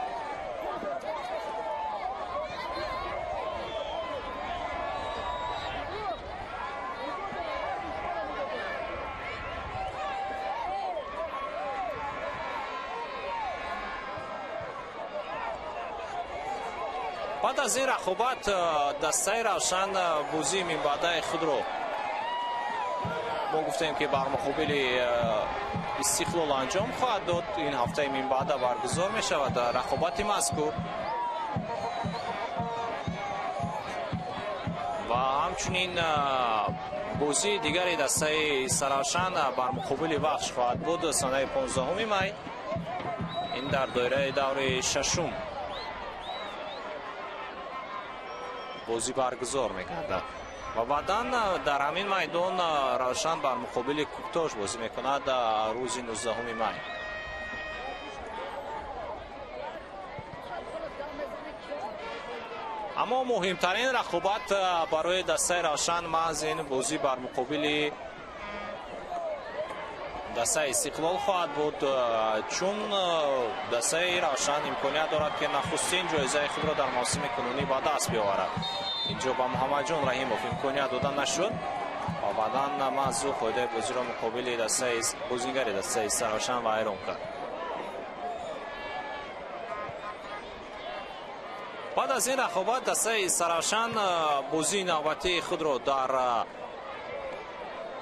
Баъд аз ин рақобат дастаи Равшан бозии минбаъдаи худро мо гуфтем, ки бар муқобили Истиқлол анҷом хоҳад дод. Ин ҳафтаи минбаъда баргузор мешавад рақобати мазкур ва ҳамчунин бозии дигари дастаи Саравшан бар муқобили Вахш хоҳад буд санаи 15 май. Ин дар доираи даври шашум бозӣ баргузор мегардад ва баъдан дар ҳамин майдон Равшан бар муқобили Куктош бозӣ мекунад рӯзи 19 май. Аммо муҳимтарин рақобат барои дастаи Равшан маҳз ин бозӣ бар муқобили дастаи Истиқлол хоҳад буд, чун дастаи Равшан имконият дорад, ки нахустин ҷоизаи худро дар мавсими кунунӣ ба даст биёварад. Инҷо ба Муҳаммадҷон Раҳимов имконият дода нашуд ва баъдан маҳз ӯ қоидаи бозиро муқобили дастаи бозигари дастаи Истаравшан вайрон кард. Баъд аз ин рақобат дастаи Истаравшан бозии навбатии худро дар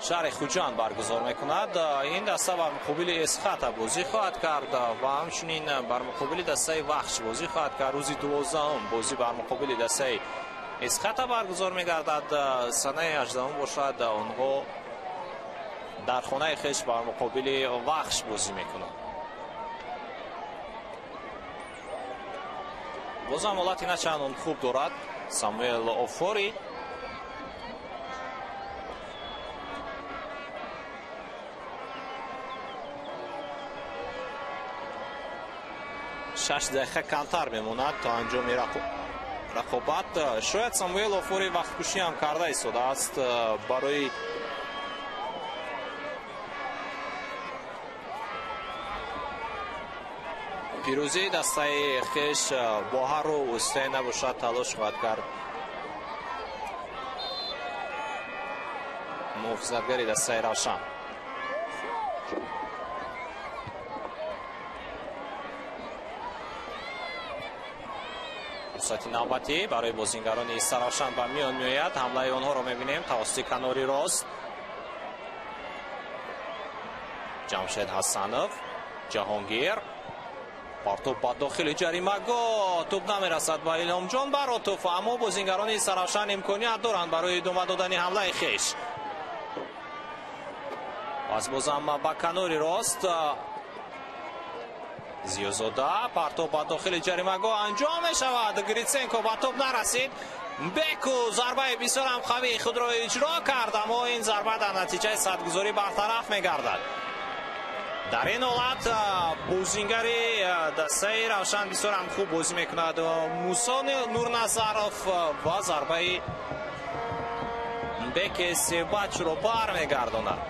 шаҳри Хуҷанд баргузор мекунад. Ин даста бар муқобили Эсхата бозӣ хоҳад кард ва ҳамчунин бар муқобили дастаи Вахш бозӣ хоҳад кард. Рӯзи 12 бозӣ бар муқобили дастаи Эсхата баргузор мегардад. Санаи 18 бошад, онҳо дар хонаи хеш бар муқобили Вахш бозӣ мекунанд. Бозам ҳолати на чандон хуб дорад Самуэл Офори. Шаш дақиқа камтар мемонад то анҷоми рақобат. Шояд Самуэл Офори вақткушӣ ҳам карда истодааст барои пирӯзии дастаи хеш бо ҳару воситае набошад талош хоҳад кард. Муҳофизатгари дастаи Равшан. Фурсати навбатӣ барои бозингарони Истаравшан ба миён меояд. Ҳамлаи онҳоро мебинем тавассути канори рост. Ҷамшед Ҳасанов, Ҷаҳонгир. Партоб ба дохили ҷаримагоҳ, тӯб намерасад ба Илҳомҷон Баротов, аммо бозингарони Истаравшан имконият доранд барои идома додани ҳамлаи хеш. Пас бозам ба канори рост Зиёзода, партоб ба дохили ҷаримагоҳ анҷом мешавад. Гриценко ба тӯб нарасид. Беку зарбаи бисёр ҳам қавии худро иҷро кард, аммо ин зарба дар натиҷаи садгузорӣ бартараф мегардад. Дар ин ҳолат бозингари дастаи Равшан бисёр ҳам хуб бозӣ мекунад. Мусо Нурназаров ва зарбаи беки Себачро бармегардонад.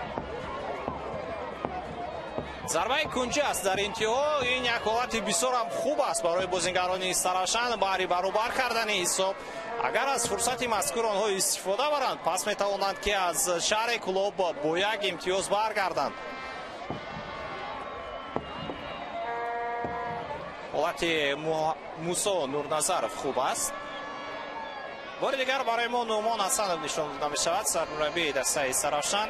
Зарбаи кунҷӣ аст дар интиҳо. Ин як ҳолати бисёр ҳам хуб аст барои бозингарони Истаравшан баҳри баробар кардани ҳисоб. Агар аз фурсати мазкур онҳо истифода баранд, пас метавонанд, ки аз шаҳри Кӯлоб бо як имтиёз баргарданд. Ҳолати Мусо Нурназаров хуб аст. Бори дигар барои мо Нуъмон Ҳасанов нишон дода мешавад, сармураббии дастаи Истаравшан,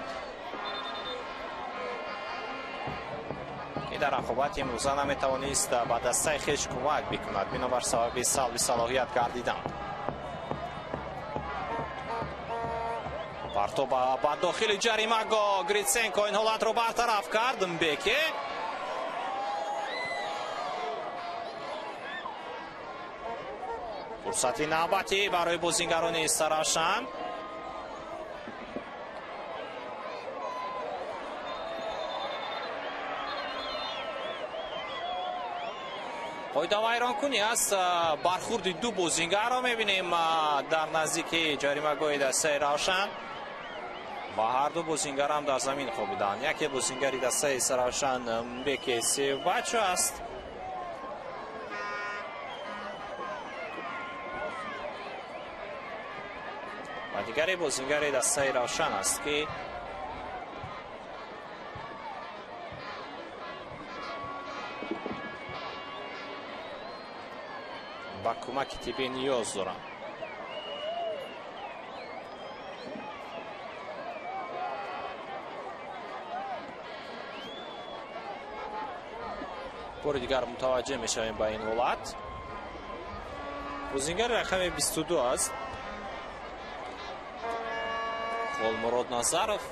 ки дар рақобати имрӯза наметавонист ба дастаи хеш кӯмак бикунад бинобар сабаби салби салоҳият гардидан. Партоб ба дохили ҷаримагоҳ, Гриценко ин ҳолатро бартараф кард. Мбеке фурсати навбатӣ барои бозингарони Истаравшан. Қоидавайронкунӣ аст. Бархурди ду бозингарро мебинем дар наздики ҷаримагоҳи дастаи Равшан ва ҳар ду бозингарам дар замин хобиданд. Яке бозингари дастаи Истаравшан Мбеке Себачо аст. Ва дигаре бозингари дастаи Равшан аст, ки ба кӯмаки тиббӣ ниёз доранд. Бори дигар мутаваҷҷеҳ мешавем ба ин ҳолат. Бозингари рақами 22 аст. Холмурод Назаров.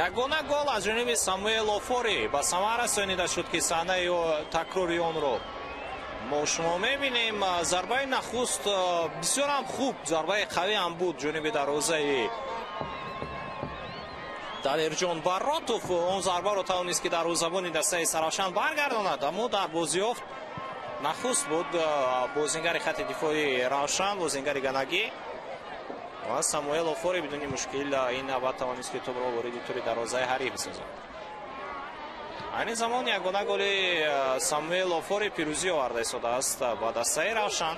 Ягона гол аз ҷониби Самуэл Офори ба самар расонида шуд, ки саҳнаи такрори онро мо шумо мебинем. Зарбаи нахуст бисёр ҳам хуб, зарбаи қавӣ ҳам буд ҷониби дарвозаи Далерҷон Баротов он зарбаро тавонист, ки дарвозабони дастаи Саравшан баргардонад, аммо дар бозиёфт нахуст буд бозингари хати дифои Равшан, бозингари ганагӣ ва Самуэл Офори бидуни мушкил ин навбат тавонист, ки тӯбро вориди тури дарвозаи ҳариф бисозад. Айни замон ягона голи Самуэл Офори пирӯзӣ оварда истодааст ба дастаи Равшан.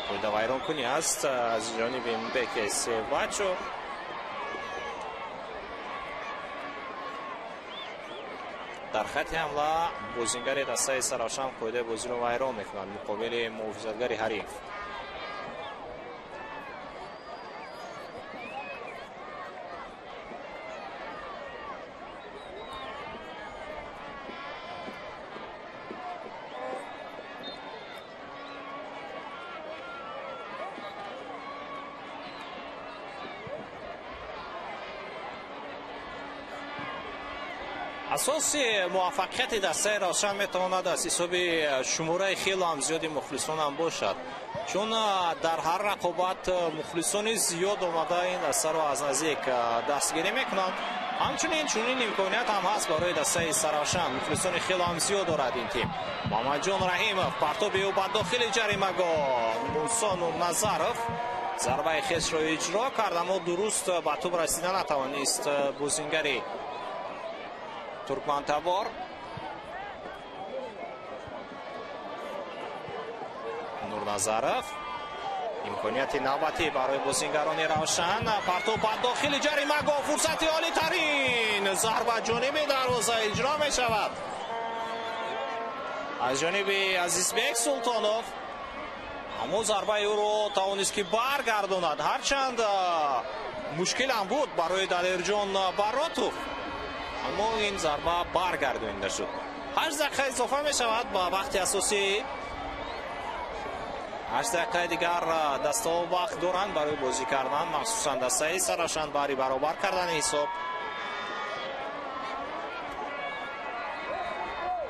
Қоидавайронкунӣ аст аз ҷониби Мбеке Севачо. Дар хати ҳамла бозингари дастаи Саравшан қоидаи бозиро вайрон мекунад муқобили муҳофизатгари ҳариф. Асоси муваффақияти дастаи Равшан метавонад аз ҳисоби шумораи хело ҳам зиёди мухлисон ҳам бошад, чун дар ҳар рақобат мухлисони зиёд омада ин дастаро аз наздик дастгирӣ мекунанд. Ҳамчунин чунин имконият ҳам ҳаст барои дастаи Саравшан. Мухлисони хело ҳам зиёд дорад ин тим. Муҳаммадҷон Раҳимов партоби ӯ ба дохили ҷаримагоҳ. Мусо Нурназаров зарбаи хешро иҷро кард, аммо дуруст ба тӯб расида натавонист бозингари туркмантабор. Нурназаров имконияти навбатӣ барои бозингарони Равшан. Партоб ба дохили ҷаримагоҳ, фурсати олитарин, зарба ҷониби дарвоза иҷро мешавад аз ҷониби Азизбек Султонов, аммо зарбаи ӯро тавонист, ки баргардонад. Ҳарчанд мушкил ҳам буд барои Далерҷон Баротов, аммо ин зарба баргардонида шуд. 8 дақиқа изофа мешавад ба вақти асосӣ. 8 дақиқаи дигар дастаҳо вақт доранд барои бозӣ кардан, махсусан дастаи Саравшан барои баробар кардани ҳисоб.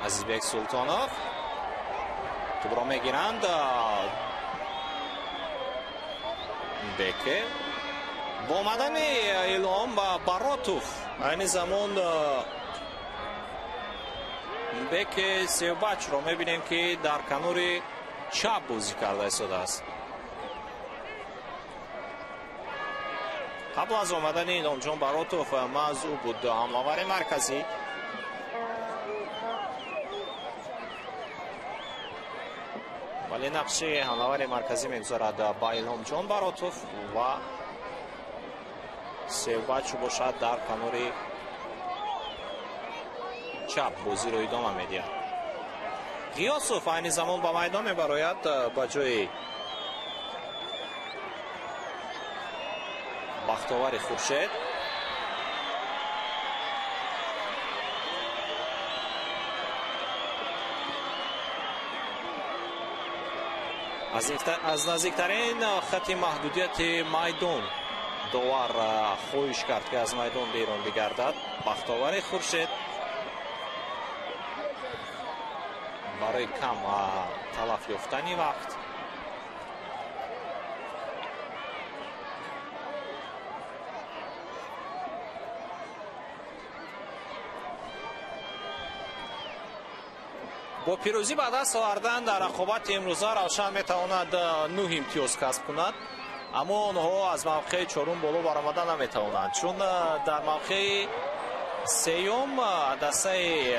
Азизбек Султонов тӯбро мегиранд. Беке бо омадани Илҳом Баротов айни замон Беке Севбачро мебинем, ки дар канори чап бозӣ карда истодааст. Қабл аз омадани Илҳомҷон Баротов маҳз ӯ буд ҳамлавари марказӣ. Вале нақши ҳамлавари марказӣ мегузарад ба Илҳомҷон Баротов ва Севбачо бошад дар канори чап бозиро идома медиҳад. Ғиёсов айни замон ба майдон мебарояд ба ҷои Бахтовари Хуршед. Аз наздиктарин хати маҳдудияти майдон довар хоҳиш кард, ки аз майдон берун бигардад Бахтовари Хуршед барои кам талаф ёфтани вақт. Бо пирӯзӣ ба даст овардан дар рақобати имрӯза Равшан метавонад 9 имтиёз касб кунад, аммо онҳо аз мавқеи чорум боло баромада наметавонанд, чун дар мавқеи сеюм дастаи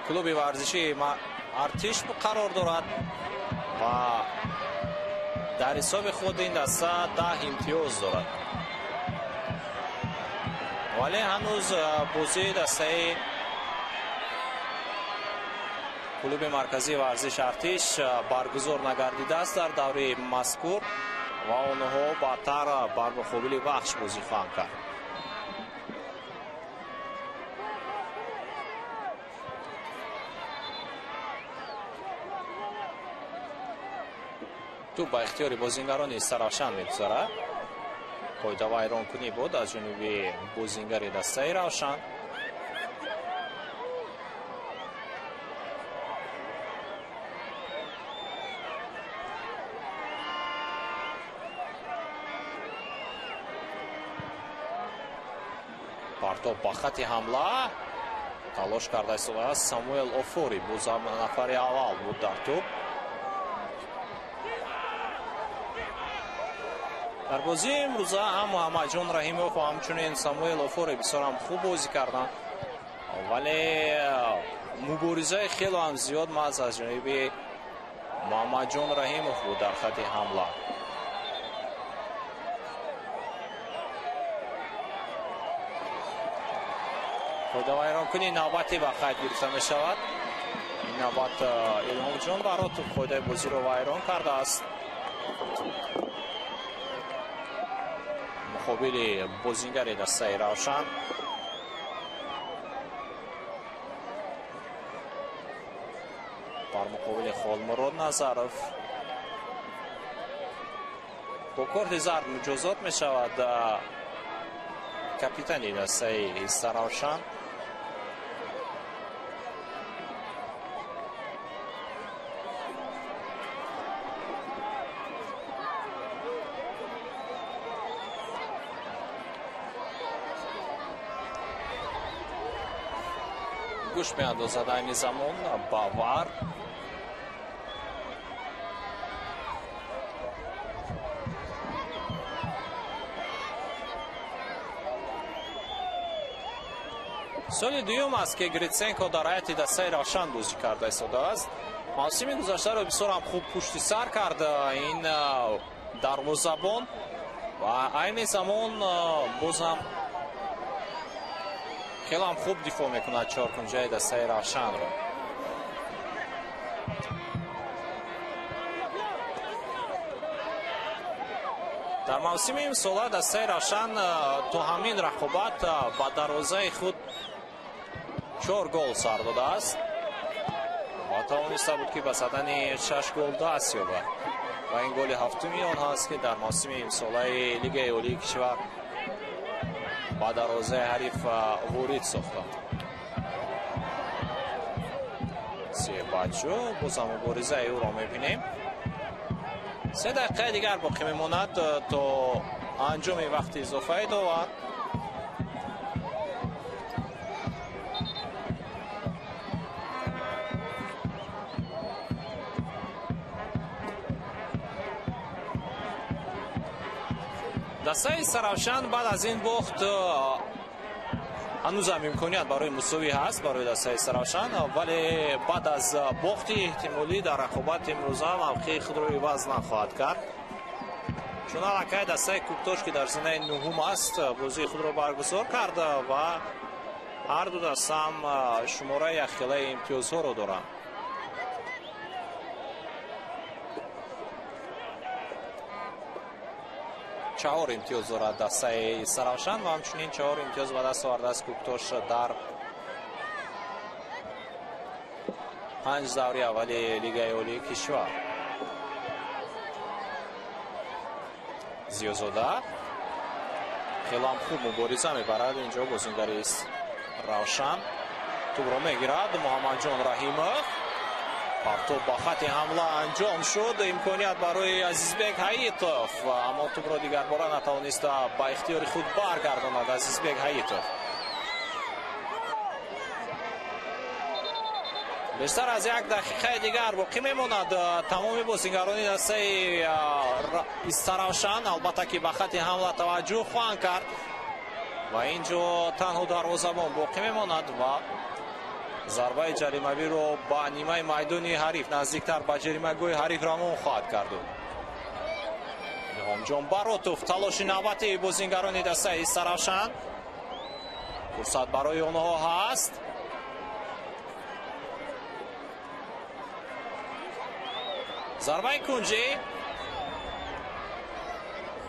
клуби варзишии Артиш қарор дорад ва дар ҳисоби худ ин даста 10 имтиёз дорад. Вале ҳанӯз бозии дастаи клуби марказии варзиш Артиш баргузор нагардидааст дар давраи мазкур ва онҳо баъдтар бар муқобили Вахш бозӣ хоҳанд кард. Тӯб ба ихтиёри бозингарони Саравшан мегузарад. Қоидавайронкунӣ буд аз ҷониби бозингари дастаи Равшан. Партоб ба хати ҳамла талош карда истодааст Самуэл Офори. Боз ҳам нафари аввал буд дар тӯб. Дар бозии имрӯза ҳам Муҳаммадҷон Раҳимов ва ҳамчунин Самуэл Офори бисёр ҳам хуб бозӣ карданд, вале муборизаи хело ҳам зиёд маҳз аз ҷониби Муҳаммадҷон Раҳимов буд дар хати ҳамла. Қоидавайронкунии навбатӣ ба қайд гирифта мешавад. Ин навбат Илҳомҷон Баротов қоидаи бозиро вайрон кардааст. Муқобили бозингари дастаи Равшан. Бар муқобили Холмурод Назаров бо корти зард муҷозот мешавад капитани дастаи Истаравшан. Гӯш меандозад айни замон ба вар. Соли дуюм аст, ки Гритсенко дар ҳайати дастаи Равшан бозӣ карда истодааст. Мавсими гузаштаро бисёр ҳам хуб пушти сар кард ин дарвозабон ва айни замон боз ҳам хеле ҳам хуб дифоъ мекунад чоркунҷаи дастаи Равшанро. Дар мавсими имсола дастаи Равшан то ҳамин рақобат ба дарвозаи худ 4 гол сар додааст ва тавониста буд, ки ба задани 6 гол даст ёбад. Ва ин голи ҳафтуми онҳоаст, ки дар мавсими имсолаи Лигаи Олии кишвар ба дарвозаи ҳариф ворид сохтанд. Себаҷо бозам муборизаи ӯро мебинем. 3 дақиқаи дигар боқӣ мемонад то анҷоми вақти изофаи довар. Дастаи Саравшан баъд аз ин бохт ҳанӯзам имконият барои мусовӣ ҳаст барои дастаи Саравшан, вале баъд аз бохти эҳтимолӣ дар рақобати имрӯза мавқеи худро иваз нахоҳад кард, чун аллакай дастаи Кӯктош, ки дар зинаи нуҳум аст, бозии худро баргузор карда ва ҳар ду дастаам шумораи якхелаи имтиёзҳоро доранд. 4 имтиёз дорад дастаи Саравшан ва ҳамчунин 4 имтиёз ба даст овардааст Кӯктош дар 5 даври аввали Лигаи Олии кишвар. Зиёзода хеле ҳам хуб мубориза мебарад инҷо бозингари Равшан. Тӯбро мегирад Муҳаммадҷон Раҳимов. Партоб ба хати ҳамла анҷом шуд. Имконият барои Азизбек Ҳаитов, аммо тӯбро дигарбора натавониста ба ихтиёри худ баргардонад Азизбек Ҳаитов. Бештар аз 1 дақиқаи дигар боқӣ мемонад. Тамоми бозингарони дастаи Истаравшан албатта ки ба хати ҳамла таваҷҷӯҳ хоҳанд кард ва инҷо танҳо дарвозабон боқӣ мемонад ва зарбаи ҷаримавиро ба нимаи майдони ҳариф, наздиктар ба ҷаримагоҳи ҳариф равон хоҳад кард. Илҳомҷон Баротов талоши навбати бозингарони дастаи Истаравшан. Фурсат барои онҳо ҳаст. Зарбаи кунҷӣ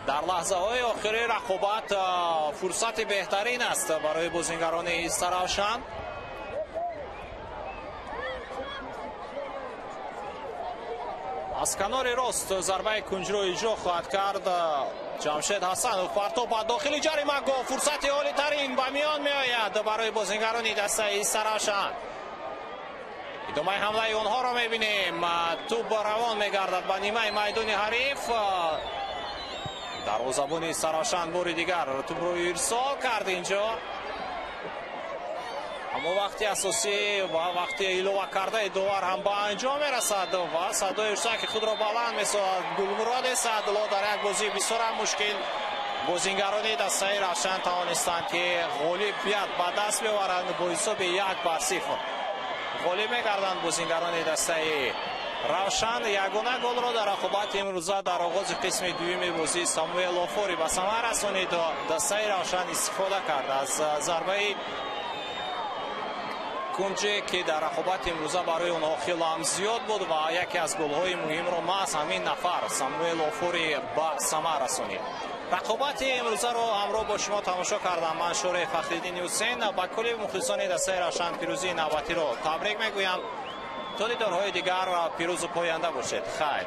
дар лаҳзаҳои охири рақобат фурсати беҳтарин аст барои бозингарони Истаравшан. Аз канори рост зарбаи кунҷиро иҷро хоҳад кард Ҷамшед Ҳасанов. Партоб ба дохили ҷаримагоҳ, фурсати олитарин ба миён меояд барои бозингарони дастаи Истаравшан. Идомаи ҳамлаи онҳоро мебинем. Тӯб равон мегардад ба нимаи майдони ҳариф. Дарвозабони Истаравшан бори дигар тӯбро ирсол кард инҷо. Аммо вақти асосӣ ва вақти илова кардаи довар ҳам ба анҷом мерасад ва садои урсаки худро баланд месозад. Гулмуроди Саъдулло дар як бозии бисёр ҳам мушкил бозингарони дастаи Равшан тавонистанд, ки ғолибият ба даст биёваранд бо ҳисоби 1-0. Ғолиб мегарданд бозингарони дастаи Равшан. Ягона голро дар рақобати имрӯза дар оғози қисми дуюми бозӣ Самуэл Офори ба самар расонид. Дастаи Равшан истифода кард аз зарбаи кунҷе, ки дар рақобати имрӯза барои онҳо хеле ҳам зиёд буд ва яке аз голҳои муҳимро маҳз ҳамин нафар Самуэл Офори ба самар расонид. Рақобати имрӯзаро ҳамроҳ бо шумо тамошо кардам ман, Шӯре Фахриддини Ҳусейн. Ба кулли мухлисони дастаи Равшан пирӯзии навбатиро табрик мегӯям. То дидорҳои дигар пирӯзу поянда бошед. Хайр.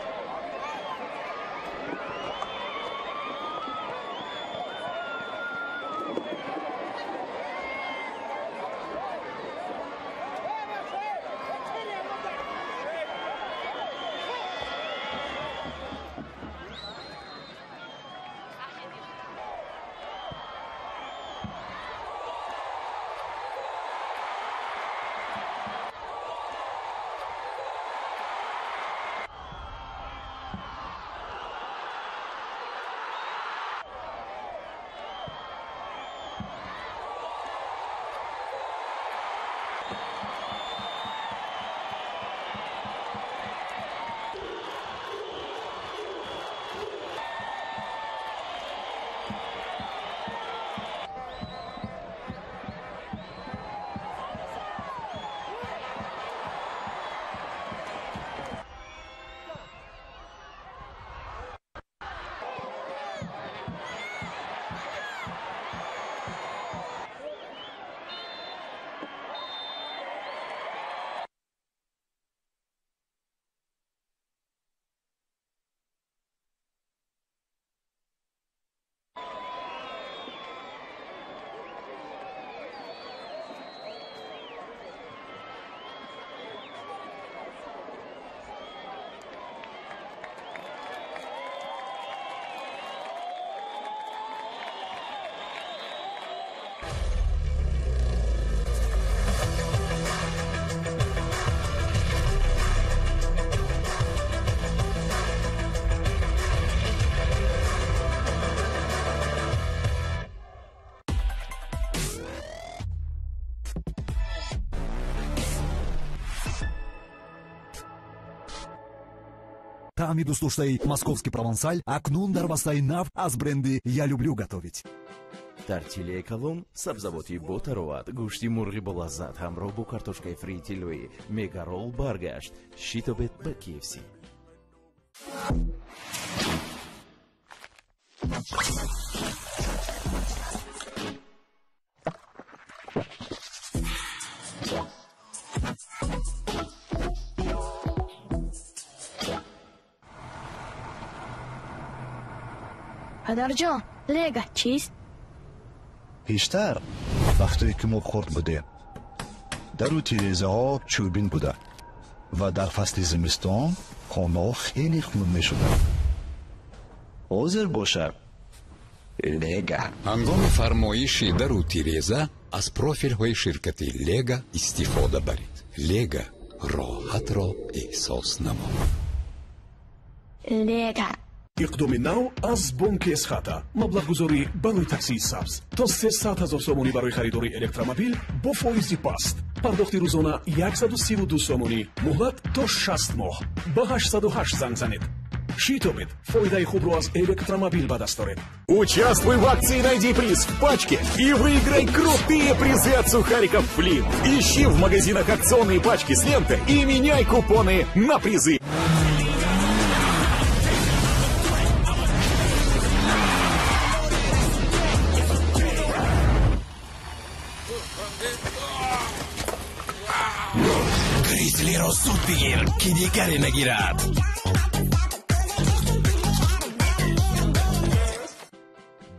Таъми дӯстдоштаи московский провансаль акнун дар бастаи нав аз бренди «Я люблю готовить». Тортильяи калон, сабзавоти бо тароват, гӯшти мурғи болаззат ҳамроҳ бо картошкаи фри тиллоӣ. Мегарол баргашт. Шитобед ба KFC. Падарҷон, лега чист? Пештар, вақте ки мо хурд будем, дару тирезаҳо чӯбин буда ва дар фасли зимистон хонаҳо хеле хунук мешуданд. Ҳозир бошад, лега. Ҳангоми фармоиши дару тиреза аз профилҳои ширкати Лега истифода баред. Лега, роҳатро эҳсос намо. Лега. Иқдоми нав аз бонки Эсхата. Маблағгузорӣ барои таксии сабз то 300 ҳазор сомонӣ барои харидори электромобил бо фоизи паст. Пардохти рӯзона 132 сомонӣ, муҳлат то 60 моҳ. Ба 808 занг занед. Шитобед, фоидаи хубро аз электромобил ба даст оред. Участвуй в акции «Найди приз в пачке» и выиграй крутые призы от сухариков «Флинт». Ищи в магазинах акционные пачки с лентой и меняй купоны на призы. Гризлиро зуд бигир, ки дигаре нагирад.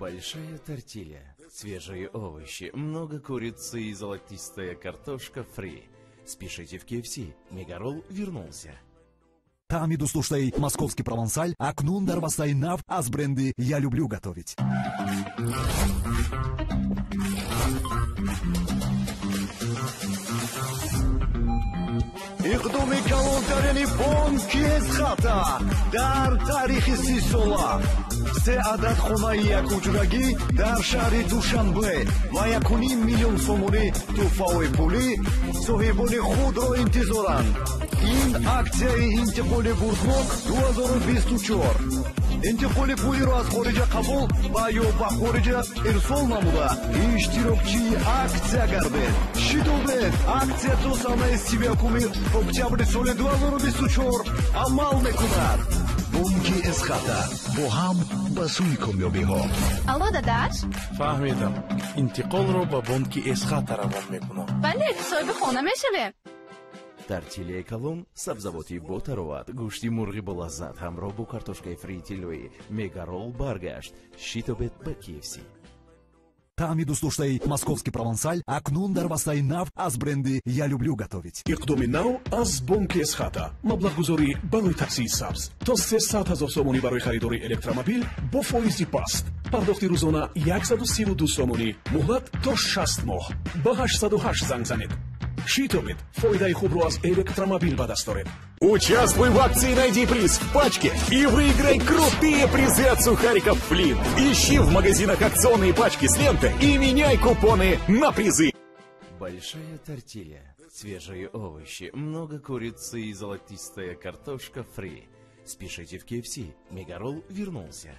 Большая тортилья, свежие овощи, много курицы и золотистая картошка фри. Спешите в KFC, Мегарол вернулся. Таъми дӯстдоштаи московский провансаль акнун дар бастаи нав аз бренди «Я люблю готовить». Иқдоми калонтарини бонки Эсхата дар таърихи 30 сола: се адад хонаи якҳуҷрагӣ дар шаҳри Душанбе ва 1,5 миллион сомонӣ тӯҳфаҳои пулӣ соҳибони худро интизоранд. Ин аксияи интиқоли бурднок 2024. Интиқоли пулиро аз хориҷа қабул ва ё ба хориҷа ирсол намуда, иштирокчии аксия гардед. Шитобед, аксия то санаи 31 октябри соли 2024 амал мекунад. Бонки Эсхата, бо ҳам ба сӯи комёбиҳо. Алло, дадаш. Фаҳмидам, интиқолро ба бонки Эсхата равон мекунам. Бале, соҳиби хона мешавем. Тортильяи калон, сабзавоти ботароват, гӯшти мурғи болаззат ҳамроҳ бо картошкаи фри тиллоӣ. Мегарол баргашт, шитобед ба KFC. Таъми дӯстдоштаи Московский провансаль акнун дар бастаи нав аз бренди «Я люблю готовить». Иқдоми нав аз бонки Эсхата: маблағгузорӣ барои таксии сабз то 300 ҳазор сомонӣ барои харидори электромобил бо фоизи паст, пардохти рӯзона 132 сомонӣ, муҳлат то 60 моҳ. Ба 808 занг занед. Шитобед, фоидаи хубро аз электромобил ба даст оред. Участвуй в акции «Найди приз в пачке» и выиграй крутые призы от сухариков «Флинт». Ищи в магазинах акционные пачки с лентой и меняй купоны на призы. Большая тортилья, свежие овощи, много курицы и золотистая картошка фри. Спешите в KFC. Мегарол вернулся.